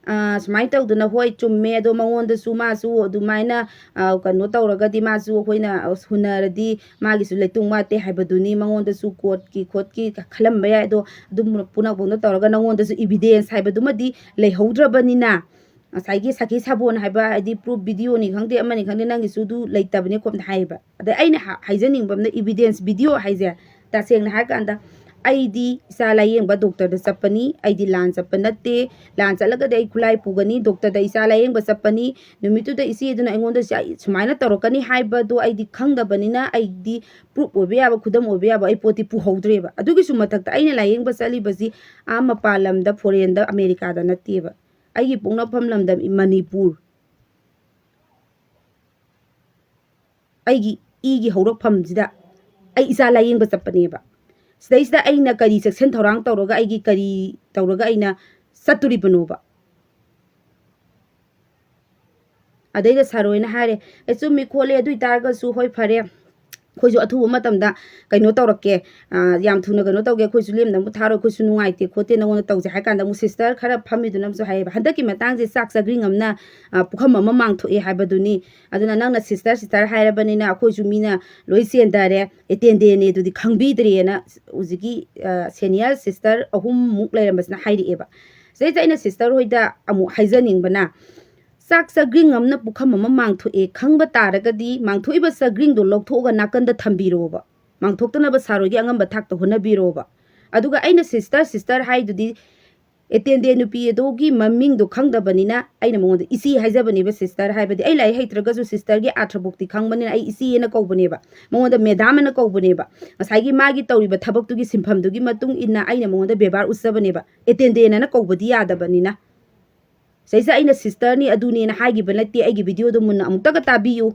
ꯑ, ꯁꯨꯃꯥꯏꯅ ꯇꯧꯗꯅ, "ꯍꯣꯏ, ꯆꯨꯝꯃꯦ, ꯑꯗꯣ ꯃꯉꯣꯟꯗꯁꯨ ꯃꯥꯁꯨ ꯑꯗꯨꯃꯥꯏꯅ, ꯑ, ꯀꯩꯅꯣ ꯇꯧꯔꯒꯗꯤ ꯃꯥꯁꯨ ꯑꯩꯈꯣꯏꯅ ꯍꯨꯟꯅꯔꯗꯤ ꯃꯥꯒꯤꯁꯨ ꯂꯩꯇꯨꯡ ꯋꯥꯠꯇꯦ ꯍꯥꯏꯕꯗꯨꯅꯤ, ꯃꯉꯣꯟꯗꯁꯨ ꯀꯣꯔꯠꯀꯤ ꯈꯣꯠꯀꯤ ꯈꯜꯂꯝꯕ ꯌꯥꯏ, ꯑꯗꯣ ꯑꯗꯨꯝ ꯄꯨꯅꯛꯐꯝꯗ ꯇꯧꯔꯒ ꯅꯉꯣꯟꯗꯁꯨ ꯏꯕꯤꯗꯦꯟꯁ ꯍꯥꯏꯕꯗꯨꯃꯗꯤ ꯂꯩꯍꯧꯗ꯭ꯔꯕꯅꯤꯅ, ꯉꯁꯥꯏꯒꯤ ꯁꯥꯈꯤ ꯁꯥꯕꯣꯟ ꯍꯥꯏꯕ, ꯍꯥꯏꯗꯤ ꯄ꯭ꯔꯨꯐ ꯚꯤꯗꯤꯑꯣꯅꯤ ꯈꯪꯗꯦ, ꯑꯃꯅꯤ ꯈꯪꯗꯦ, ꯅꯪꯒꯤꯁꯨ ꯑꯗꯨ ꯂꯩꯇꯕꯅꯦ" ꯈꯣꯠꯅ ꯍꯥꯏꯌꯦꯕ꯫ ꯑꯗꯩ ꯑꯩꯅ ꯍꯥ-, ꯍꯥꯏꯖꯅꯤꯡꯕ ꯑꯃꯅ, ꯏꯕꯤꯗꯦꯟꯁ ꯚꯤꯗꯤꯑꯣ ꯍꯥꯏꯁꯦ, ꯇꯁꯦꯡꯅ ꯍꯥꯏꯔꯀꯥꯟꯗ, ꯑꯩꯗꯤ ꯏꯆꯥ ꯂꯥꯏꯌꯦꯡꯕ ꯗꯣꯛꯇꯔꯗ ꯆꯠꯄꯅꯤ, ꯑꯩꯗꯤ ꯂꯥꯟ ꯆꯠꯄ ꯅꯠꯇꯦ꯫ ꯂꯥꯟ ꯆꯠꯂꯒꯗꯤ ꯑꯩ ꯈꯨꯠꯂꯥꯏ ꯄꯨꯒꯅꯤ, ꯗꯣꯛꯇꯔꯗ ꯏꯆꯥ ꯂꯥꯏꯌꯦꯡꯕ ꯆꯠꯄꯅꯤ꯫ ꯅꯨꯃꯤꯠꯇꯨꯗ ꯏꯆꯦꯗꯨꯅ ꯑꯩꯉꯣꯟꯗ ꯁꯤ-, ꯁꯨꯃꯥꯏꯅ ꯇꯧꯔꯛꯀꯅꯤ ꯍꯥꯏꯕꯗꯣ ꯑꯩꯗꯤ ꯈꯪꯗꯕꯅꯤꯅ, ꯑꯩꯗꯤ ꯄ꯭ꯔꯨꯐ ꯑꯣꯏꯕ ꯌꯥꯕ, ꯈꯨꯗꯝ ꯑꯣꯏꯕ ꯌꯥꯕ ꯑꯩ ꯄꯣꯠꯇꯤ ꯄꯨꯍꯧꯗ꯭ꯔꯦꯕ꯫ ꯑꯗꯨꯒꯤꯁꯨ ꯃꯊꯛꯇ ꯑꯩꯅ ꯂꯥꯏꯌꯦꯡꯕ ꯆꯠꯂꯤꯕꯁꯤ ꯑꯥ ꯃꯄꯥꯟ ꯂꯝꯗ, ꯐꯣꯔꯦꯟꯗ, ꯑꯃꯦꯔꯤꯀꯥꯗ ꯅꯠꯇꯦꯕ꯫ ꯑꯩꯒꯤ ꯄꯣꯛꯅꯐꯝ ꯂꯝꯗꯝ ꯃꯅꯤꯄꯨꯔ, ꯑꯩꯒꯤ ꯏꯒꯤ ꯍꯧꯔꯛꯐꯝꯁꯤꯗ ꯑꯩ ꯏꯆꯥ ꯂꯥꯏꯌꯦꯡꯕ ꯆꯠꯄꯅꯦꯕ꯫ ꯁꯤꯗꯩꯁꯤꯗ ꯑꯩꯅ ꯀꯔꯤ ꯆꯦꯛꯁꯤꯟ ꯊꯧꯔꯥꯡ ꯇꯧꯔꯒ, ꯑꯩꯒꯤ ꯀꯔꯤ ꯇꯧꯔꯒ ꯑꯩꯅ ꯆꯠꯇꯣꯔꯤꯕꯅꯣꯕ? ꯑꯗꯩꯗ ꯁꯥꯔ ꯍꯣꯏꯅ ꯍꯥꯏꯔꯦ, "ꯑꯦ, ꯆꯨꯝꯃꯤ ꯈꯣꯠꯂꯤ, ꯑꯗꯨ ꯑꯣꯏ ꯇꯥꯔꯒꯁꯨ ꯍꯣꯏ, ꯐꯔꯦ, ꯑꯩꯈꯣꯏꯁꯨ ꯑꯊꯨꯕ ꯃꯇꯝꯗ ꯀꯩꯅꯣ ꯇꯧꯔꯛꯀꯦ, ꯑ, ꯌꯥꯝ ꯊꯨꯅ ꯀꯩꯅꯣ ꯇꯧꯒꯦ, ꯑꯩꯈꯣꯏꯁꯨ ꯂꯦꯝꯅ ꯑꯃꯨꯛ ꯊꯥꯔꯣꯏ, ꯑꯩꯈꯣꯏꯁꯨ ꯅꯨꯡꯉꯥꯏꯇꯦ ꯈꯣꯠꯇꯦ ꯅꯉꯣꯟꯗ ꯇꯧꯁꯦ" ꯍꯥꯏ ꯀꯥꯟꯗ, ꯑꯃꯨꯛ ꯁꯤꯁꯇꯔ ꯈꯔ ꯐꯝꯃꯤꯗꯨꯅ ꯑꯃꯁꯨ ꯍꯥꯏꯌꯦꯕ, "ꯍꯟꯗꯛꯀꯤ ꯃꯇꯥꯡꯁꯦ ꯆꯥꯛ ꯆꯥꯒ꯭ꯔꯤꯡ ꯑꯃꯅ, ꯑ, ꯄꯨꯈꯝ ꯑꯃ ꯃꯥꯡꯊꯣꯛꯑꯦ ꯍꯥꯏꯕꯗꯨꯅꯤ, ꯑꯗꯨꯅ ꯅꯪꯅ ꯁꯤꯁꯇꯔ, ꯁꯤꯁꯇꯔ ꯍꯥꯏꯔꯕꯅꯤꯅ ꯑꯩꯈꯣꯏꯁꯨ ꯃꯤꯅ ꯂꯣꯏ ꯆꯦꯟꯗꯔꯦ, ꯑꯦꯇꯦꯟꯗꯦꯟꯅꯦ ꯑꯗꯨꯗꯤ ꯈꯪꯕꯤꯗ꯭ꯔꯦꯅ" ꯍꯧꯖꯤꯛꯀꯤ, ꯑ, ꯁꯦꯅꯤꯌꯔ ꯁꯤꯁꯇꯔ ꯑꯍꯨꯝꯃꯨꯛ ꯂꯩꯔꯝꯕꯁꯤꯅ ꯍꯥꯏꯔꯛꯑꯦꯕ꯫ ꯁꯤꯗꯩꯗ ꯑꯩꯅ ꯁꯤꯁꯇꯔ ꯍꯣꯏꯗ ꯑꯃꯨꯛ ꯍꯥꯏꯖꯅꯤꯡꯕꯅ, ꯆꯥꯛ ꯆꯥꯒ꯭ꯔꯤꯡ ꯑꯃꯅ ꯄꯨꯈꯝ ꯑꯃ ꯃꯥꯡꯊꯣꯛꯑꯦ ꯈꯪꯕ ꯇꯥꯔꯒꯗꯤ, ꯃꯥꯡꯊꯣꯛꯏꯕ ꯆꯥꯒ꯭ꯔꯤꯡꯗꯣ ꯂꯧꯊꯣꯛꯑꯒ ꯅꯥꯀꯟꯗ ꯊꯝꯕꯤꯔꯣꯕ꯫ ꯃꯥꯡꯊꯣꯛꯇꯅꯕ ꯁꯥꯔ ꯍꯣꯏꯒꯤ ꯑꯉꯝꯕ ꯊꯥꯛꯇ ꯍꯣꯠꯅꯕꯤꯔꯣꯕ꯫ ꯑꯗꯨꯒ ꯑꯩꯅ ꯁꯤꯁꯇꯔ, ꯁꯤꯁꯇꯔ ꯍꯥꯏꯗꯨꯗꯤ ꯑꯦꯇꯦꯟꯗꯦꯟ ꯅꯨꯄꯤ ꯑꯗꯨꯒꯤ ꯃꯃꯤꯡꯗꯣ ꯈꯪꯗꯕꯅꯤꯅ ꯑꯩꯅ ꯃꯉꯣꯟꯗ ꯏꯆꯦ ꯍꯥꯏꯖꯕꯅꯦꯕ꯫ ꯁꯤꯁꯇꯔ ꯍꯥꯏꯕꯗꯤ ꯑꯩ ꯂꯥꯏꯔꯤꯛ ꯍꯩꯇ꯭ꯔꯒꯁꯨ ꯁꯤꯁꯇꯔꯒꯤ ꯑꯥꯔꯊꯕꯣꯛꯇꯤ ꯈꯪꯕꯅꯤꯅ ꯑꯩ ꯏꯆꯦꯅ ꯀꯧꯕꯅꯦꯕ, ꯃꯉꯣꯟꯗ ꯃꯦꯗꯥꯝ ꯑꯅ ꯀꯧꯕꯅꯦꯕ꯫ ꯉꯁꯥꯏꯒꯤ ꯃꯥꯒꯤ ꯇꯧꯔꯤꯕ ꯊꯕꯛꯇꯨꯒꯤ ꯁꯤꯟꯐꯝꯗꯨꯒꯤ ꯃꯇꯨꯡ ꯏꯟꯅ ꯑꯩꯅ ꯃꯉꯣꯟꯗ ꯕꯦꯕꯥꯔ ꯎꯠꯆꯕꯅꯦꯕ, ꯑꯦꯇꯦꯟꯗꯦꯟ ꯑꯅ ꯀꯧꯕꯗꯤ ꯌꯥꯗꯕꯅꯤꯅ꯫ ꯁꯤꯁꯦ ꯑꯩꯅ ꯁꯤꯁꯇꯔꯅꯤ ꯑꯗꯨꯅꯦꯅ ꯍꯥꯏꯈꯤꯕ ꯅꯠꯇꯦ꯫ ꯑꯩꯒꯤ ꯚꯤꯗꯤꯑꯣꯗꯣ ꯃꯨꯟꯅ ꯑꯃꯨꯛꯇꯒ ꯇꯥꯕꯤꯌꯨ꯫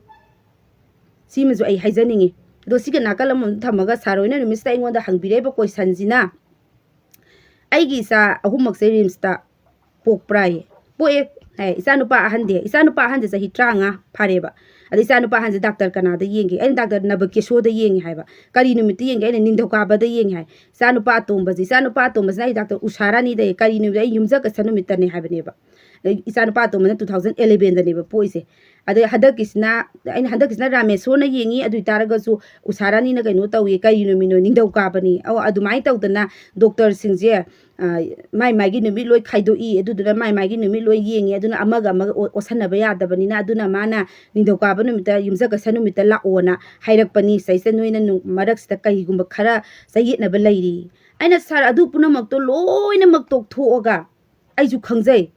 ꯁꯤꯃꯁꯨ ꯑꯩ ꯍꯥꯏꯖꯅꯤꯡꯉꯤ꯫ ꯑꯗꯣ ꯁꯤꯒ ꯅꯥꯀꯜ ꯑꯃꯗ ꯊꯝꯃꯒ ꯁꯥꯔ ꯍꯣꯏꯅ ꯅꯨꯃꯤꯠꯁꯤꯗ ꯑꯩꯉꯣꯟꯗ ꯍꯪꯕꯤꯔꯛꯏꯕ ꯀꯣꯏꯁꯟꯁꯤꯅ, "ꯑꯩꯒꯤ ꯏꯆꯥ ꯑꯍꯨꯝꯃꯛꯁꯦ ꯔꯤꯝꯁꯇ ꯄꯣꯛꯄ꯭ꯔꯥꯌꯦ?" "ꯄꯣꯛꯑꯦ" ꯍꯥꯏ꯫ "ꯏꯆꯥꯅꯨꯄꯥ ꯑꯍꯟꯗꯤ?" "ꯏꯆꯥꯅꯨꯄꯥ ꯑꯍꯟꯁꯦ ꯆꯍꯤ ꯇꯔꯥꯃꯉꯥ ꯐꯥꯔꯦꯕ꯫ ꯑꯗ ꯏꯆꯥꯅꯨꯄꯥ ꯑꯍꯟꯁꯦ ꯗꯥꯛꯇꯔ ꯀꯅꯥꯗ ꯌꯦꯡꯒꯦ?" ꯑꯩꯅ, "ꯗꯥꯛꯇꯔ ꯅꯕꯀꯦꯁꯣꯔꯗ ꯌꯦꯡꯉꯦ" ꯍꯥꯏꯕ꯫ "ꯀꯔꯤ ꯅꯨꯃꯤꯠꯇ ꯌꯦꯡꯒꯦ?" ꯑꯩꯅ, "ꯅꯤꯡꯊꯧꯀꯥꯕꯗ ꯌꯦꯡꯉꯦ" ꯍꯥꯏ꯫ "ꯏꯆꯥꯅꯨꯄꯥ ꯑꯇꯣꯝꯕꯁꯦ?" "ꯏꯆꯥꯅꯨꯄꯥ ꯑꯇꯣꯝꯕꯁꯤꯅ ꯑꯩ ꯗꯥꯛꯇꯔ ꯎꯁꯥ ꯔꯥꯅꯤꯗ ꯌꯦꯡꯉꯦ"꯫ "ꯀꯔꯤ ꯅꯨꯃꯤꯠꯇ?" "ꯑꯩ ꯌꯨꯝꯖꯀꯩꯁ ꯅꯨꯃꯤꯠꯇꯅꯦ" ꯍꯥꯏꯕꯅꯦꯕ꯫ ꯑꯗꯩ ꯏꯆꯥꯅꯨꯄꯥ ꯑꯇꯣꯝꯕꯅ two thousand elevenꯗꯅꯦꯕ ꯄꯣꯛꯏꯁꯦ꯫ ꯑꯗꯩ ꯍꯟꯗꯛꯀꯤꯁꯤꯅ, ꯑꯩꯅ ꯍꯟꯗꯛꯀꯤꯁꯤꯅ ꯔꯥꯃꯦꯁꯣꯔꯅ ꯌꯦꯡꯉꯤ, ꯑꯗꯨ ꯑꯣꯏ ꯇꯥꯔꯒꯁꯨ ꯎꯁꯥ ꯔꯥꯅꯤꯅ ꯀꯩꯅꯣ ꯇꯧꯏ, ꯀꯔꯤ ꯅꯨꯃꯤꯠꯅꯣ? ꯅꯤꯡꯊꯧꯀꯥꯕꯅꯤ꯫ ꯑꯧ, ꯑꯗꯨꯃꯥꯏꯅ ꯇꯧꯗꯅ ꯗꯣꯛꯇꯔꯁꯤꯡꯁꯦ, ꯑ, ꯃꯥꯏ ꯃꯥꯏꯒꯤ ꯅꯨꯃꯤꯠ ꯂꯣꯏ ꯈꯥꯏꯗꯣꯛꯏ, ꯑꯗꯨꯗꯨꯅ ꯃꯥꯏ ꯃꯥꯏꯒꯤ ꯅꯨꯃꯤꯠ ꯂꯣꯏ ꯌꯦꯡꯉꯤ, ꯑꯗꯨꯅ ꯑꯃꯒ ꯑꯃꯒ ꯑꯣ-, ꯑꯣꯠꯁꯟꯅꯕ ꯌꯥꯗꯕꯅꯤꯅ, ꯑꯗꯨꯅ ꯃꯥꯅ ꯅꯤꯡꯊꯧꯀꯥꯕ ꯅꯨꯃꯤꯠꯇ, ꯌꯨꯝꯖꯀꯩꯁ ꯅꯨꯃꯤꯠꯇ ꯂꯥꯛꯑꯣꯅ ꯍꯥꯏꯔꯛꯄꯅꯤ꯫ ꯁꯤꯗꯩꯁꯤꯗ ꯅꯣꯏꯅ ꯅꯨ-, ꯃꯔꯛꯁꯤꯗ ꯀꯔꯤꯒꯨꯝꯕ ꯈꯔ ꯆꯌꯦꯠꯅꯕ ꯂꯩꯔꯤ꯫ ꯑꯩꯅ, "ꯁꯥꯔ, ꯑꯗꯨ ꯄꯨꯝꯅꯃꯛꯇꯣ ꯂꯣꯏꯅꯃꯛ ꯇꯣꯛꯊꯣꯛꯑꯒ ꯑꯩꯁꯨ ꯈꯪꯖꯩ꯫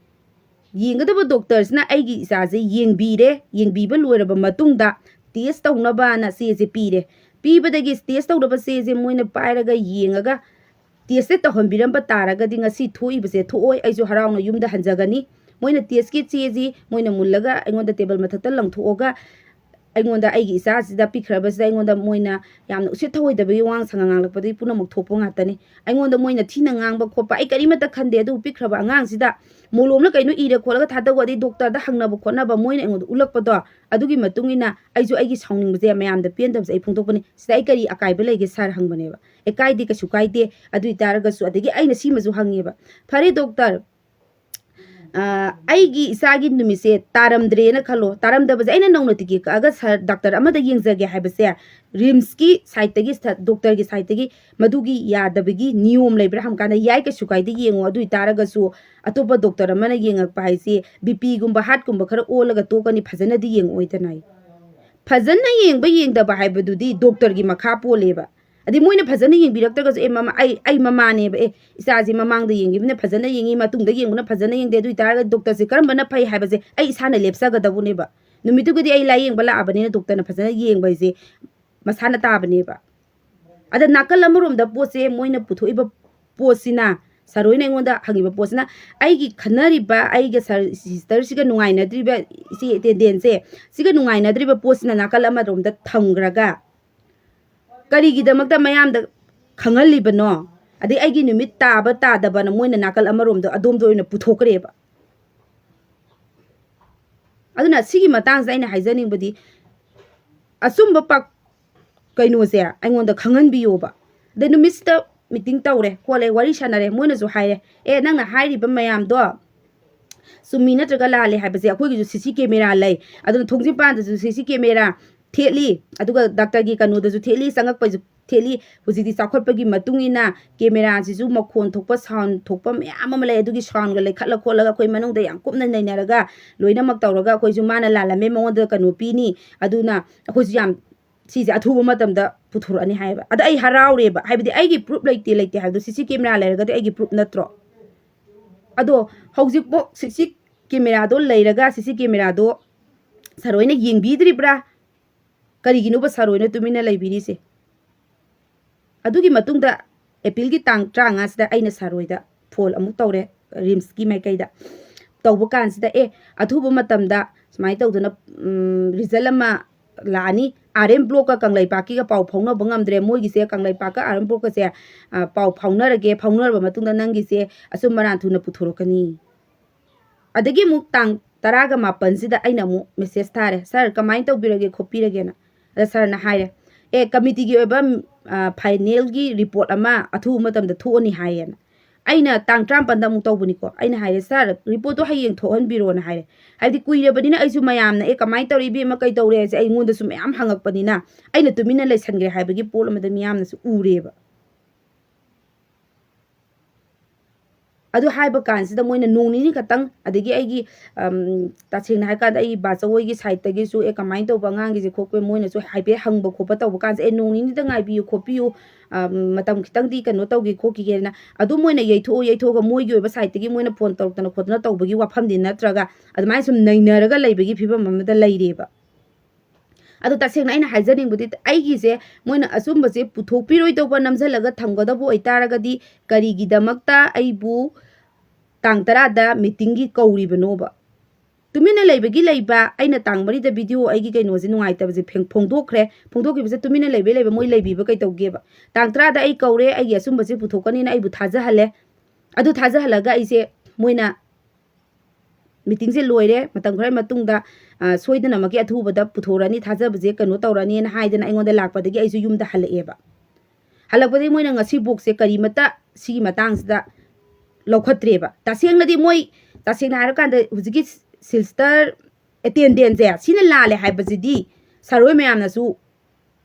ꯌꯦꯡꯒꯗꯕ ꯗꯣꯛꯇꯔꯁꯤꯅ ꯑꯩꯒꯤ ꯏꯆꯥꯁꯦ ꯌꯦꯡꯕꯤꯔꯦ, ꯌꯦꯡꯕꯤꯕ ꯂꯣꯏꯔꯕ ꯃꯇꯨꯡꯗ ꯇꯦꯁ ꯇꯧꯅꯕꯅ ꯆꯦꯁꯦ ꯄꯤꯔꯦ꯫ ꯄꯤꯕꯗꯒꯤ ꯇꯦꯁ ꯇꯧꯅꯕ ꯆꯦꯁꯦ ꯃꯣꯏꯅ ꯄꯥꯏꯔꯒ ꯌꯦꯡꯉꯒ ꯇꯦꯁꯁꯦ ꯇꯧꯍꯟꯕꯤꯔꯝꯕ ꯇꯥꯔꯒꯗꯤ ꯉꯁꯤ ꯊꯣꯛꯏꯕꯁꯦ ꯊꯣꯛꯑꯣꯏ꯫ ꯑꯩꯁꯨ ꯍꯔꯥꯎꯅ ꯌꯨꯝꯗ ꯍꯟꯖꯒꯅꯤ꯫ ꯃꯣꯏꯅ ꯇꯦꯁꯀꯤ ꯆꯦꯁꯤ ꯃꯣꯏꯅ ꯃꯨꯜꯂꯒ ꯑꯩꯉꯣꯟꯗ ꯇꯦꯕꯜ ꯃꯊꯛꯇ ꯂꯪꯊꯣꯛꯑꯒ ꯑꯩꯉꯣꯟꯗ ꯑꯩꯒꯤ ꯏꯆꯥꯁꯤꯗ ꯄꯤꯈ꯭ꯔꯕꯁꯤꯗ ꯑꯩꯉꯣꯟꯗ ꯃꯣꯏꯅ ꯌꯥꯝꯅ ꯎꯁꯤꯠ ꯊꯑꯣꯏꯗꯕꯒꯤ ꯋꯥꯉꯥꯡ ꯁꯉꯥꯡ ꯉꯥꯡꯂꯛꯄꯗꯒꯤ ꯄꯨꯝꯅꯃꯛ ꯊꯣꯛꯄ ꯉꯥꯛꯇꯅꯤ꯫ ꯑꯩꯉꯣꯟꯗ ꯃꯣꯏꯅ ꯊꯤꯅ ꯉꯥꯡꯕ ꯈꯣꯠꯄ ꯑꯩ ꯀꯔꯤꯃꯠꯇ ꯈꯟꯗꯦ꯫ ꯑꯗꯨꯕꯨ ꯄꯤꯈ꯭ꯔꯕ ꯑꯉꯥꯡꯁꯤꯗ ꯃꯣꯂꯣꯝꯅ ꯀꯩꯅꯣ ꯏꯔ ꯈꯣꯠꯂꯒ ꯊꯥꯗꯧ, ꯑꯗꯩ ꯗꯣꯛꯇꯔꯗ ꯍꯪꯅꯕ ꯈꯣꯠꯅꯕ ꯃꯣꯏꯅ ꯑꯩꯉꯣꯟꯗ ꯎꯠꯂꯛꯄꯗꯣ, ꯑꯗꯨꯒꯤ ꯃꯇꯨꯡ ꯏꯟꯅ ꯑꯩꯁꯨ ꯑꯩꯒꯤ ꯁꯥꯎꯅꯤꯡꯕꯁꯦ, ꯃꯌꯥꯝꯗ ꯄꯦꯟꯗꯕꯁꯦ ꯑꯩ ꯐꯣꯡꯗꯣꯛꯄꯅꯤ꯫ "ꯁꯤꯗ ꯑꯩ ꯀꯔꯤ ꯑꯀꯥꯏꯕ ꯂꯩꯒꯦ ꯁꯥꯔ?" ꯍꯪꯕꯅꯦꯕ꯫ "ꯑꯦ, ꯀꯥꯏꯗꯦ, ꯀꯩꯁꯨ ꯀꯥꯏꯗꯦ꯫ ꯑꯗꯨ ꯑꯣꯏꯇꯥꯔꯒꯁꯨ", ꯑꯗꯒꯤ ꯑꯩꯅ ꯁꯤꯃꯁꯨ ꯍꯪꯉꯦꯕ, "ꯐꯔꯦ ꯗꯣꯛꯇꯔ, ꯑ, ꯑꯩꯒꯤ ꯏꯆꯥꯒꯤ ꯅꯨꯃꯤꯠꯁꯦ ꯇꯥꯔꯝꯗ꯭ꯔꯦꯅ ꯈꯜꯂꯣ꯫ ꯇꯥꯔꯝꯗꯕꯁꯦ ꯑꯩꯅ ꯅꯧꯅ ꯇꯤꯀꯦꯠ ꯀꯛꯑꯒ ꯁꯥꯔ ꯗꯥꯛꯇꯔ ꯑꯃꯗ ꯌꯦꯡꯖꯒꯦ ꯍꯥꯏꯕꯁꯦ ꯔꯤꯝꯁꯀꯤ ꯁꯥꯏꯠꯇꯒꯤ, ꯁ-, ꯗꯣꯛꯇꯔꯒꯤ ꯁꯥꯏꯠꯇꯒꯤ ꯃꯗꯨꯒꯤ ꯌꯥꯗꯕꯒꯤ ꯅꯤꯌꯣꯝ ꯂꯩꯕ꯭ꯔꯥ?" ꯍꯪꯀꯥꯟꯗ, "ꯌꯥꯏ, ꯀꯩꯁꯨ ꯀꯥꯏꯗꯦ, ꯌꯦꯡꯉꯣ꯫ ꯑꯗꯨ ꯑꯣꯏꯇꯥꯔꯒꯁꯨ ꯑꯇꯣꯞꯄ ꯗꯣꯛꯇꯔ ꯑꯃꯅ ꯌꯦꯡꯉꯛꯄ ꯍꯥꯏꯁꯦ ꯕꯤ ꯄꯤꯒꯨꯝꯕ, ꯍꯥꯔꯠꯀꯨꯝꯕ ꯈꯔ ꯑꯣꯜꯂꯒ ꯇꯣꯛꯀꯅꯤ, ꯐꯖꯅꯗꯤ ꯌꯦꯡꯉꯛꯑꯣꯏꯗꯅ"꯫ ꯐꯖꯅ ꯌꯦꯡꯕ ꯌꯦꯡꯗꯕ ꯍꯥꯏꯕꯗꯨꯗꯤ ꯗꯣꯛꯇꯔꯒꯤ ꯃꯈꯥ ꯄꯣꯜꯂꯦꯕ꯫ ꯑꯗꯩ ꯃꯣꯏꯅ ꯐꯖꯅ ꯌꯦꯡꯕꯤꯔꯛꯇ꯭ꯔꯒꯁꯨ, "ꯑꯦ, ꯃꯃꯥ, ꯑꯩ, ꯑꯩ ꯃꯃꯥꯅꯦꯕ, ꯑꯦ, ꯏꯆꯥꯁꯤ ꯃꯃꯥꯡꯗ ꯌꯦꯡꯈꯤꯕꯅ ꯐꯖꯅ ꯌꯦꯡꯉꯤ, ꯃꯇꯨꯡꯗ ꯌꯦꯡꯕꯅ ꯐꯖꯅ ꯌꯦꯡꯗꯦ, ꯑꯗꯨ ꯑꯣꯏꯇꯥꯔꯒꯗꯤ ꯗꯣꯛꯇꯔꯁꯦ ꯀꯔꯝꯕꯅ ꯐꯩ ꯍꯥꯏꯕꯁꯦ ꯑꯩ ꯏꯁꯥꯅ ꯂꯦꯞꯆꯒꯗꯧꯕꯅꯦꯕ꯫ ꯅꯨꯃꯤꯠꯇꯨꯒꯤꯗꯤ ꯑꯩ ꯂꯥꯏꯌꯦꯡꯕ ꯂꯥꯛꯑꯕꯅꯤꯅ ꯗꯣꯛꯇꯔꯅ ꯐꯖꯅ ꯌꯦꯡꯕ ꯍꯥꯏꯁꯦ ꯃꯁꯥꯅ ꯇꯥꯕꯅꯦꯕ"꯫ ꯑꯗ ꯅꯥꯀꯜ ꯑꯃꯔꯣꯝꯗ ꯄꯣꯠꯁꯦ ꯃꯣꯏꯅ ꯄꯨꯊꯣꯛꯏꯕ ꯄꯣꯠꯁꯤꯅ, ꯁꯥꯔ ꯍꯣꯏꯅ ꯑꯩꯉꯣꯟꯗ ꯍꯪꯉꯤꯕ ꯄꯣꯠꯁꯤꯅ, ꯑꯩꯒꯤ ꯈꯟꯅꯔꯤꯕ, ꯑꯩꯒ ꯁꯥꯔ ꯁꯤꯁꯇꯔꯁꯤꯒ ꯅꯨꯡꯉꯥꯏꯅꯗ꯭ꯔꯤꯕ, ꯏꯆꯦ ꯑꯦꯇꯦꯟꯗꯦꯟꯁꯦ, ꯁꯤꯒ ꯅꯨꯡꯉꯥꯏꯅꯗ꯭ꯔꯤꯕ ꯄꯣꯠꯁꯤꯅ ꯅꯥꯀꯜ ꯑꯃꯔꯣꯝꯗ ꯊꯝꯈ꯭ꯔꯒ, ꯀꯔꯤꯒꯤꯗꯃꯛꯇ ꯃꯌꯥꯝꯗ ꯈꯪꯍꯜꯂꯤꯕꯅꯣ? ꯑꯗꯩ ꯑꯩꯒꯤ ꯅꯨꯃꯤꯠ ꯇꯥꯕ ꯇꯥꯗꯕꯅ ꯃꯣꯏꯅ ꯅꯥꯀꯜ ꯑꯃꯔꯣꯝꯗ, ꯑꯗꯣꯝꯗ ꯑꯣꯏꯅ ꯄꯨꯊꯣꯛꯈ꯭ꯔꯦꯕ꯫ ꯑꯗꯨꯅ ꯁꯤꯒꯤ ꯃꯇꯥꯡꯁꯤꯗ ꯑꯩꯅ ꯍꯥꯏꯖꯅꯤꯡꯕꯗꯤ, ꯑꯆꯨꯝꯕ ꯄꯥꯛ-, ꯀꯩꯅꯣꯁꯦ ꯑꯩꯉꯣꯟꯗ ꯈꯪꯍꯟꯕꯤꯌꯣꯕ꯫ ꯑꯗꯩ ꯅꯨꯃꯤꯠꯁꯤꯗ ꯃꯤꯇꯤꯡ ꯇꯧꯔꯦ ꯈꯣꯠꯂꯦ, ꯋꯥꯔꯤ ꯁꯥꯟꯅꯔꯦ, ꯃꯣꯏꯅꯁꯨ ꯍꯥꯏꯔꯦ, "ꯑꯦ, ꯅꯪꯅ ꯍꯥꯏꯔꯤꯕ ꯃꯌꯥꯝꯗꯣ ꯆꯨꯝꯃꯤ ꯅꯠꯇ꯭ꯔꯒ ꯂꯥꯜꯂꯤ ꯍꯥꯏꯕꯁꯦ ꯑꯩꯈꯣꯏꯒꯤꯁꯨ ꯁꯤ ꯁꯤ ꯀꯦꯃꯦꯔꯥ ꯂꯩ, ꯑꯗꯨꯅ ꯊꯣꯡꯖꯤꯟ ꯄꯥꯟꯗꯁꯨ ꯁꯤ ꯁꯤ ꯀꯦꯃꯦꯔꯥ ꯊꯦꯠꯂꯤ, ꯑꯗꯨꯒ ꯗꯥꯛꯇꯔꯒꯤ ꯀꯩꯅꯣꯗꯁꯨ ꯊꯦꯠꯂꯤ, ꯆꯪꯉꯛꯄꯁꯨ ꯊꯦꯠꯂꯤ꯫ ꯍꯧꯖꯤꯛꯇꯤ ꯆꯥꯎꯈꯠꯄꯒꯤ ꯃꯇꯨꯡ ꯏꯟꯅ ꯀꯦꯃꯦꯔꯥꯁꯤꯁꯨ ꯃꯈꯣꯟ ꯊꯣꯛꯄ, ꯁꯥꯎꯟ ꯊꯣꯛꯄ ꯃꯌꯥꯝ ꯑꯃ ꯂꯩ꯫ ꯑꯗꯨꯒꯤ ꯁꯥꯎꯟꯒ ꯂꯩꯈꯠꯂ ꯈꯣꯠꯂꯒ ꯑꯩꯈꯣꯏ ꯃꯅꯨꯡꯗ ꯌꯥꯝ ꯀꯨꯞꯅ ꯅꯩꯅꯔꯒ ꯂꯣꯏꯅꯃꯛ ꯇꯧꯔꯒ ꯑꯩꯈꯣꯏꯁꯨ ꯃꯥꯅ ꯂꯥꯜꯂꯝꯃꯦ, ꯃꯉꯣꯟꯗ ꯀꯩꯅꯣ ꯄꯤꯅꯤ, ꯑꯗꯨꯅ ꯑꯩꯈꯣꯏꯁꯨ ꯌꯥꯝ ꯁꯤꯁꯦ ꯑꯊꯨꯕ ꯃꯇꯝꯗ ꯄꯨꯊꯣꯔꯛꯑꯅꯤ" ꯍꯥꯏꯌꯦꯕ꯫ ꯑꯗ ꯑꯩ ꯍꯔꯥꯎꯔꯦꯕ, ꯍꯥꯏꯕꯗꯤ ꯑꯩꯒꯤ ꯄ꯭ꯔꯨꯞ ꯂꯩꯇꯦ, ꯂꯩꯇꯦ ꯍꯥꯏꯕꯗꯣ ꯁꯤ ꯁꯤ ꯀꯦꯃꯦꯔꯥ ꯂꯩꯔꯒꯗꯤ ꯑꯩꯒꯤ ꯄ꯭ꯔꯨꯞ ꯅꯠꯇ꯭ꯔꯣ? ꯑꯗꯣ ꯍꯧꯖꯤꯛꯐꯥꯎ ꯁꯤ ꯁꯤ ꯀꯦꯃꯦꯔꯥꯗꯣ ꯂꯩꯔꯒ ꯁꯤ ꯁꯤ ꯀꯦꯃꯦꯔꯥꯗꯣ ꯁꯥꯔ ꯍꯣꯏꯅ ꯌꯦꯡꯕꯤꯗ꯭ꯔꯤꯕ꯭ꯔꯥ? ꯀꯔꯤꯒꯤꯅꯣꯕ ꯁꯥꯔ ꯍꯣꯏꯅ ꯇꯨꯃꯤꯟꯅ ꯂꯩꯕꯤꯔꯤꯁꯦ? ꯑꯗꯨꯒꯤ ꯃꯇꯨꯡꯗ ꯑꯦꯄ꯭ꯔꯤꯜꯒꯤ ꯇꯥꯡ ꯇꯔꯥꯃꯉꯥꯁꯤꯗ ꯑꯩꯅ ꯁꯥꯔ ꯍꯣꯏꯗ ꯐꯣꯟ ꯑꯃꯨꯛ ꯇꯧꯔꯦ, ꯔꯤꯝꯁꯀꯤ ꯃꯥꯏꯀꯩꯗ꯫ ꯇꯧꯕ ꯀꯥꯟꯁꯤꯗ, "ꯑꯦ, ꯑꯊꯨꯕ ꯃꯇꯝꯗ ꯁꯨꯃꯥꯏꯅ ꯇꯧꯗꯅ, ꯎꯝ, ꯔꯤꯖꯜ ꯑꯃ ꯂꯥꯛꯑꯅꯤ꯫ ꯑꯥꯔ ꯑꯦꯝ ꯕ꯭ꯂꯣꯛꯀ ꯀꯪꯂꯩꯄꯥꯛꯀꯤꯒ ꯄꯥꯎ ꯐꯥꯎꯅꯕ ꯉꯝꯗ꯭ꯔꯦ꯫ ꯃꯣꯏꯒꯤꯁꯦ, ꯀꯪꯂꯩꯄꯥꯛꯀ ꯑꯥꯔ ꯑꯦꯝ ꯕ꯭ꯂꯣꯛꯀꯁꯦ, ꯑ, ꯄꯥꯎ ꯐꯥꯎꯅꯔꯒꯦ꯫ ꯐꯥꯎꯅꯔꯕ ꯃꯇꯨꯡꯗ ꯅꯪꯒꯤꯁꯦ ꯑꯆꯨꯝ ꯑꯔꯥꯟ ꯊꯨꯅ ꯄꯨꯊꯣꯔꯛꯀꯅꯤ"꯫ ꯑꯗꯒꯤ ꯑꯃꯨꯛ ꯇꯥꯡ ꯇꯔꯥꯒ ꯃꯥꯄꯟꯁꯤꯗ ꯑꯩꯅ ꯑꯃꯨꯛ ꯃꯦꯁꯦꯖ ꯊꯥꯔꯦ, "ꯁꯥꯔ, ꯀꯃꯥꯏꯅ ꯇꯧꯕꯤꯔꯒꯦ ꯈꯣꯠꯄꯤꯔꯒꯦꯅ?" ꯑꯗ ꯁꯥꯔꯅ ꯍꯥꯏꯔꯦ, "ꯑꯦ, ꯀꯃꯤꯇꯤꯒꯤ ꯑꯣꯏꯕ, ꯎꯝ, ꯑ, ꯐꯥꯏꯅꯦꯜꯒꯤ ꯔꯤꯄꯣꯔꯠ ꯑꯃ ꯑꯊꯨꯕ ꯃꯇꯝꯗ ꯊꯣꯛꯑꯅꯤ" ꯍꯥꯏꯌꯦꯅ꯫ ꯑꯩꯅ ꯇꯥꯡ ꯇꯔꯥꯃꯥꯄꯟꯗ ꯑꯃꯨꯛ ꯇꯧꯕꯅꯤꯀꯣ꯫ ꯑꯩꯅ ꯍꯥꯏꯔꯦ, "ꯁꯥꯔ, ꯔꯤꯄꯣꯔꯠꯇꯣ ꯍꯌꯦꯡ ꯊꯣꯛꯍꯟꯕꯤꯔꯣꯅ" ꯍꯥꯏꯔꯦ꯫ ꯍꯥꯏꯕꯗꯤ ꯀꯨꯏꯔꯕꯅꯤꯅ ꯑꯩꯁꯨ ꯃꯌꯥꯝꯅ, "ꯑꯦ, ꯀꯃꯥꯏꯅ ꯇꯧꯔꯤ, ꯏꯕꯦꯝꯃ, ꯀꯩ ꯇꯧꯔꯦ?" ꯍꯥꯏꯁꯦ ꯑꯩꯉꯣꯟꯗꯁꯨ ꯃꯌꯥꯝ ꯍꯪꯉꯛꯄꯅꯤꯅ, ꯑꯩꯅ ꯇꯨꯃꯤꯟꯅ ꯂꯩꯁꯟꯈ꯭ꯔꯦ ꯍꯥꯏꯕꯒꯤ ꯄꯣꯠ ꯑꯃꯗ ꯃꯤꯌꯥꯝꯅꯁꯨ ꯎꯔꯦꯕ꯫ ꯑꯗꯨ ꯍꯥꯏꯕ ꯀꯥꯟꯁꯤꯗ ꯃꯣꯏꯅ ꯅꯣꯡ ꯅꯤꯅꯤ ꯈꯛꯇꯪ, ꯑꯗꯒꯤ ꯑꯩꯒꯤ, ꯑꯝ, ꯇꯁꯦꯡꯅ ꯍꯥꯏꯔꯀꯥꯟꯗ ꯑꯩ ꯕꯥꯆꯧ ꯍꯣꯏꯒꯤ ꯁꯥꯏꯠꯇꯒꯤꯁꯨ, "ꯑꯦ, ꯀꯃꯥꯏꯅ ꯇꯧꯕ ꯑꯉꯥꯡꯒꯤꯁꯦ ꯈꯣꯠꯄ?" ꯃꯣꯏꯅꯁꯨ ꯍꯥꯏꯐꯦꯠ ꯍꯪꯕ ꯈꯣꯠꯄ ꯇꯧꯕ ꯀꯥꯟꯁꯦ, "ꯑꯦ, ꯅꯣꯡ ꯅꯤꯅꯤꯗ ꯉꯥꯏꯕꯤꯌꯨ ꯈꯣꯠꯄꯤꯌꯨ, ꯑꯝ, ꯃꯇꯝ ꯈꯤꯇꯪꯗꯤ ꯀꯩꯅꯣ ꯇꯧꯒꯦ ꯈꯣꯠꯈꯤꯒꯦꯅ" ꯑꯗꯨꯝ ꯃꯣꯏꯅ ꯌꯩꯊꯣꯛꯑ ꯌꯩꯊꯣꯛꯑꯒ ꯃꯣꯏꯒꯤ ꯑꯣꯏꯕ ꯁꯥꯏꯠꯇꯒꯤ ꯃꯣꯏꯅ ꯐꯣꯟ ꯇꯧꯔꯛꯇꯅ ꯈꯣꯠꯇꯅ ꯇꯧꯕꯒꯤ ꯋꯥꯐꯝꯗꯤ ꯅꯠꯇ꯭ꯔꯒ, ꯑꯗꯨꯃꯥꯏꯅ ꯁꯨꯝ ꯅꯩꯅꯔꯒ ꯂꯩꯕꯒꯤ ꯐꯤꯕꯝ ꯑꯃꯗ ꯂꯩꯔꯦꯕ꯫ ꯑꯗꯣ ꯇꯁꯦꯡꯅ ꯑꯩꯅ ꯍꯥꯏꯖꯅꯤꯡꯕꯗꯤ, ꯑꯩꯒꯤꯁꯦ ꯃꯣꯏꯅ ꯑꯆꯨꯝꯕꯁꯦ ꯄꯨꯊꯣꯛꯄꯤꯔꯣꯏꯗꯧꯕ ꯅꯝꯁꯤꯜꯂꯒ ꯊꯝꯒꯗꯕ ꯑꯣꯏꯇꯥꯔꯒꯗꯤ, ꯀꯔꯤꯒꯤꯗꯃꯛꯇ ꯑꯩꯕꯨ ꯇꯥꯡ ꯇꯔꯥꯗ ꯃꯤꯇꯤꯡꯒꯤ ꯀꯧꯔꯤꯕꯅꯣꯕ? ꯇꯨꯃꯤꯟꯅ ꯂꯩꯕꯒꯤ ꯂꯩꯕ, ꯑꯩꯅ ꯇꯥꯡ ꯃꯔꯤꯗ ꯚꯤꯗꯤꯑꯣ ꯑꯩꯒꯤ ꯀꯩꯅꯣꯁꯦ ꯅꯨꯡꯉꯥꯏꯇꯕꯁꯦ ꯐꯦꯡ-, ꯐꯣꯡꯗꯣꯛꯈ꯭ꯔꯦ꯫ ꯐꯣꯡꯗꯣꯛꯈꯤꯕꯁꯦ ꯇꯨꯃꯤꯟꯅ ꯂꯩꯕꯒꯤ ꯂꯩꯕ, ꯃꯣꯏ ꯂꯩꯕꯤꯕ ꯀꯩꯗꯧꯒꯦꯕ? ꯇꯥꯡ ꯇꯔꯥꯗ ꯑꯩ ꯀꯧꯔꯦ, ꯑꯩꯒꯤ ꯑꯆꯨꯝꯕꯁꯦ ꯄꯨꯊꯣꯛꯀꯅꯤꯅ ꯑꯩꯕꯨ ꯊꯥꯖꯍꯜꯂꯦ꯫ ꯑꯗꯨ ꯊꯥꯖꯍꯜꯂꯒ ꯑꯩꯁꯦ, ꯃꯣꯏꯅ ꯃꯤꯇꯤꯡꯁꯦ ꯂꯣꯏꯔꯦ, ꯃꯇꯝ ꯈꯔꯒꯤ ꯃꯇꯨꯡꯗ, ꯑ, ꯁꯣꯏꯗꯅꯃꯛꯀꯤ ꯑꯊꯨꯕꯗ ꯄꯨꯊꯣꯔꯛꯑꯅꯤ, ꯊꯥꯖꯕꯁꯦ ꯀꯩꯅꯣ ꯇꯧꯔꯅꯤꯅ ꯍꯥꯏꯗꯅ ꯑꯩꯉꯣꯟꯗ ꯂꯥꯛꯄꯗꯒꯤ ꯑꯩꯁꯨ ꯌꯨꯝꯗ ꯍꯜꯂꯛꯑꯦꯕ꯫ ꯍꯜꯂꯛꯄꯗꯒꯤ ꯃꯣꯏꯅ ꯉꯁꯤꯕꯣꯛꯁꯦ ꯀꯔꯤꯃꯠꯇ ꯁꯤꯒꯤ ꯃꯇꯥꯡꯁꯤꯗ ꯂꯧꯈꯠꯇ꯭ꯔꯦꯕ꯫ ꯇꯁꯦꯡꯅꯗꯤ ꯃꯣꯏ, ꯇꯁꯦꯡꯅ ꯍꯥꯏꯔꯀꯥꯟꯗ ꯍꯧꯖꯤꯛꯀꯤ ꯁꯤꯜꯁꯇꯔ ꯑꯦꯇꯦꯟꯗꯦꯟꯁꯦ ꯁꯤꯅ ꯂꯥꯜꯂꯦ ꯍꯥꯏꯕꯁꯤꯗꯤ ꯁꯥꯔ ꯍꯣꯏ ꯃꯌꯥꯝꯅꯁꯨ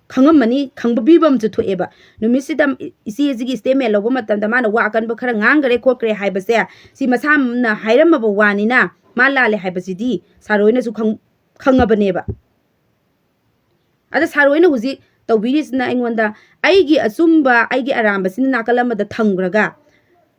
ꯈꯪꯉꯝꯃꯅꯤ, ꯈꯪꯕ ꯄꯤꯕ ꯑꯃꯁꯨ ꯊꯣꯛꯑꯦꯕ꯫ ꯅꯨꯃꯤꯠꯁꯤꯗ ꯏ-, ꯏꯆꯦꯁꯤꯒꯤ ꯁ꯭ꯇꯦꯠꯃꯦꯟ ꯂꯧꯕ ꯃꯇꯝꯗ ꯃꯥꯅ ꯋꯥ ꯑꯀꯟꯕ ꯈꯔ ꯉꯥꯡꯈꯔꯦ ꯈꯣꯠꯈ꯭ꯔꯦ ꯍꯥꯏꯕꯁꯦ, ꯁꯤ ꯃꯁꯥꯅ ꯍꯥꯏꯔꯝꯃꯕ ꯋꯥꯅꯤꯅ ꯃꯥ ꯂꯥꯜꯂꯦ ꯍꯥꯏꯕꯁꯤꯗꯤ ꯁꯥꯔ ꯍꯣꯏꯅꯁꯨ ꯈꯪ-, ꯈꯪꯉꯕꯅꯦꯕ꯫ ꯑꯗ ꯁꯥꯔ ꯍꯣꯏꯅ ꯍꯧꯖꯤꯛ ꯇꯧꯕꯤꯔꯤꯁꯤꯅ ꯑꯩꯉꯣꯟꯗ ꯑꯩꯒꯤ ꯑꯆꯨꯝꯕ, ꯑꯩꯒꯤ ꯑꯔꯥꯟꯕꯁꯤꯅ ꯅꯥꯀꯜ ꯑꯃꯗ ꯊꯝꯈ꯭ꯔꯒ,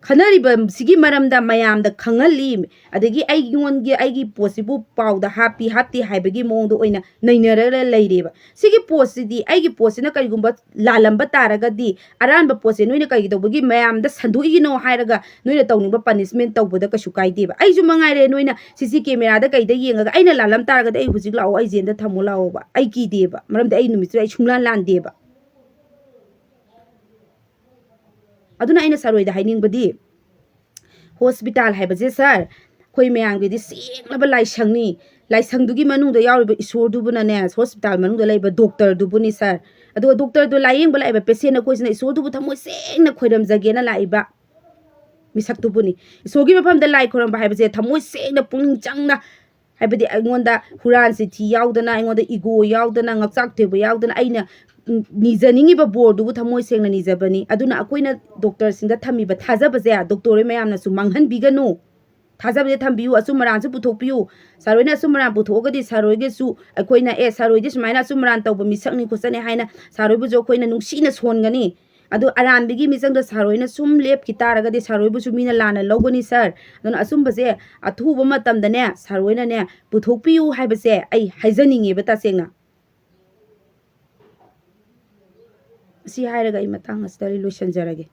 ꯈꯟꯅꯔꯤꯕ ꯁꯤꯒꯤ ꯃꯔꯝꯗ ꯃꯌꯥꯝꯗ ꯈꯪꯍꯜꯂꯤ, ꯑꯗꯒꯤ ꯑꯩꯉꯣꯟꯒꯤ, ꯑꯩꯒꯤ ꯄꯣꯠꯁꯤꯕꯨ ꯄꯥꯎꯗ ꯍꯥꯞꯄꯤ ꯍꯥꯞꯇꯦ ꯍꯥꯏꯕꯒꯤ ꯃꯑꯣꯡꯗ ꯑꯣꯏꯅ ꯅꯩꯅꯔꯒ ꯂꯩꯔꯦꯕ꯫ ꯁꯤꯒꯤ ꯄꯣꯠꯁꯤꯗꯤ, ꯑꯩꯒꯤ ꯄꯣꯠꯁꯤꯅ ꯀꯔꯤꯒꯨꯝꯕ ꯂꯥꯜꯂꯝꯕ ꯇꯥꯔꯒꯗꯤ, ꯑꯔꯥꯟꯕ ꯄꯣꯠꯁꯦ ꯅꯣꯏꯅ ꯀꯩꯒꯤꯗꯧꯕꯒꯤ ꯃꯌꯥꯝꯗ ꯁꯟꯗꯣꯛꯏꯒꯤꯅꯣ ꯍꯥꯏꯔꯒ ꯅꯣꯏꯅ ꯇꯧꯅꯤꯡꯕ punishment ꯇꯧꯕꯗ ꯀꯩꯁꯨ ꯀꯥꯏꯗꯦꯕ꯫ ꯑꯩꯁꯨ ꯃꯉꯥꯏꯔꯦ, ꯅꯣꯏꯅ ꯁꯤ ꯁꯤ camera ꯗ ꯀꯩꯗ ꯌꯦꯡꯉꯒ ꯑꯩꯅ ꯂꯥꯜꯂꯝ ꯇꯥꯔꯒꯗꯤ ꯑꯩ ꯍꯧꯖꯤꯛ ꯂꯥꯛꯑꯣ, ꯑꯩ ꯖꯦꯜꯗ ꯊꯝꯃꯣ ꯂꯥꯛꯑꯣꯕ, ꯑꯩ ꯀꯤꯗꯦꯕ, ꯃꯔꯝꯗꯤ ꯑꯩ ꯅꯨꯃꯤꯠꯇꯨꯗ ꯑꯩ ꯁꯨꯡꯂꯥꯟ ꯂꯥꯟꯗꯦꯕ꯫ ꯑꯗꯨꯅ ꯑꯩꯅ ꯁꯥꯔ ꯍꯣꯏꯗ ꯍꯥꯏꯅꯤꯡꯕꯗꯤ, ꯍꯣꯁꯄꯤꯇꯥꯜ ꯍꯥꯏꯕꯁꯦ ꯁꯥꯔ, ꯑꯩꯈꯣꯏ ꯃꯌꯥꯝꯒꯤꯗꯤ ꯁꯦꯡꯂꯕ ꯂꯥꯏꯁꯪꯅꯤ꯫ ꯂꯥꯏꯁꯪꯗꯨꯒꯤ ꯃꯅꯨꯡꯗ ꯌꯥꯎꯔꯤꯕ ꯏꯁꯣꯔꯗꯨꯕꯨꯅꯅꯦ, ꯍꯣꯁꯄꯤꯇꯥꯜ ꯃꯅꯨꯡꯗ ꯂꯩꯕ ꯗꯣꯛꯇꯔꯗꯨꯕꯨꯅꯤ ꯁꯥꯔ꯫ ꯑꯗꯨꯒ ꯗꯣꯛꯇꯔꯗꯣ ꯂꯥꯏꯌꯦꯡꯕ ꯂꯥꯛꯏꯕ ꯄꯦꯁꯦꯟ ꯑꯩꯈꯣꯏꯁꯤꯅ ꯏꯁꯣꯔꯗꯨꯕꯨ ꯊꯃꯣꯏ ꯁꯦꯡꯅ ꯈꯣꯏꯔꯝꯖꯒꯦꯅ ꯂꯥꯛꯏꯕ ꯃꯤꯁꯛꯇꯨꯕꯨꯅꯤ꯫ ꯏꯁꯣꯔꯒꯤ ꯃꯐꯝꯗ ꯂꯥꯏ ꯈꯣꯏꯔꯝꯕ ꯍꯥꯏꯕꯁꯦ ꯊꯃꯣꯏ ꯁꯦꯡꯅ, ꯄꯨꯛꯅꯤꯡ ꯆꯪꯅ, ꯍꯥꯏꯕꯗꯤ ꯑꯩꯉꯣꯟꯗ ꯍꯨꯔꯥꯟ ꯆꯤꯊꯤ ꯌꯥꯎꯗꯅ, ꯑꯩꯉꯣꯟꯗ ego ꯌꯥꯎꯗꯅ, ꯉꯛꯆꯥꯛ ꯊꯦꯡꯕ ꯌꯥꯎꯗꯅ ꯑꯩꯅ, ꯎꯝ, ꯅꯤꯖꯅꯤꯡꯉꯤꯕ ꯕꯣꯔꯗꯨꯕꯨ ꯊꯃꯣꯏ ꯁꯦꯡꯅ ꯅꯤꯖꯕꯅꯤ꯫ ꯑꯗꯨꯅ ꯑꯩꯈꯣꯏꯅ ꯗꯣꯛꯇꯔꯁꯤꯡꯗ ꯊꯝꯃꯤꯕ ꯊꯥꯖꯕꯁꯦ ꯗꯣꯛꯇꯔ ꯍꯣꯏ ꯃꯌꯥꯝꯅꯁꯨ ꯃꯥꯡꯍꯟꯕꯤꯒꯅꯨ꯫ ꯊꯥꯖꯕꯁꯦ ꯊꯝꯕꯤꯌꯨ, ꯑꯆꯨꯝ ꯑꯔꯥꯟꯁꯨ ꯄꯨꯊꯣꯛꯄꯤꯌꯨ꯫ ꯁꯥꯔ ꯍꯣꯏꯅ ꯑꯆꯨꯝ ꯑꯔꯥꯟ ꯄꯨꯊꯣꯛꯑꯒꯗꯤ ꯁꯥꯔ ꯍꯣꯏꯒꯤꯁꯨ ꯑꯩꯈꯣꯏꯅ, "ꯑꯦ, ꯁꯥꯔ ꯍꯣꯏꯗꯤ ꯁꯨꯃꯥꯏꯅ ꯑꯆꯨꯝ ꯑꯔꯥꯟ ꯇꯧꯕ ꯃꯤꯁꯛꯅꯤ ꯈꯣꯠꯆꯅꯤ" ꯍꯥꯏꯅ ꯁꯥꯔ ꯍꯣꯏꯕꯨꯁꯨ ꯑꯩꯈꯣꯏꯅ ꯅꯨꯡꯁꯤꯅ ꯁꯣꯟꯒꯅꯤ꯫ ꯑꯗꯨ ꯑꯔꯥꯟꯕꯒꯤ ꯃꯤꯆꯪꯗ ꯁꯥꯔ ꯍꯣꯏꯅ ꯁꯨꯝ ꯂꯦꯞꯈꯤ ꯇꯥꯔꯒꯗꯤ ꯁꯥꯔ ꯍꯣꯏꯕꯨꯁꯨ ꯃꯤꯅ ꯂꯥꯟꯅ ꯂꯧꯒꯅꯤ ꯁꯥꯔ꯫ ꯑꯗꯨꯅ ꯑꯆꯨꯝꯕꯁꯦ ꯑꯊꯨꯕ ꯃꯇꯝꯗꯅꯦ ꯁꯥꯔ ꯍꯣꯏꯅꯅꯦ ꯄꯨꯊꯣꯛꯄꯤꯌꯨ ꯍꯥꯏꯕꯁꯦ ꯑꯩ ꯍꯥꯏꯖꯅꯤꯡꯉꯦꯕ ꯇꯁꯦꯡꯅ꯫ ꯁꯤ ꯍꯥꯏꯔꯒ ꯑꯩ ꯃꯇꯥꯡ ꯑꯁꯤꯗ ꯑꯩ ꯂꯣꯏꯁꯤꯟꯖꯔꯒꯦ꯫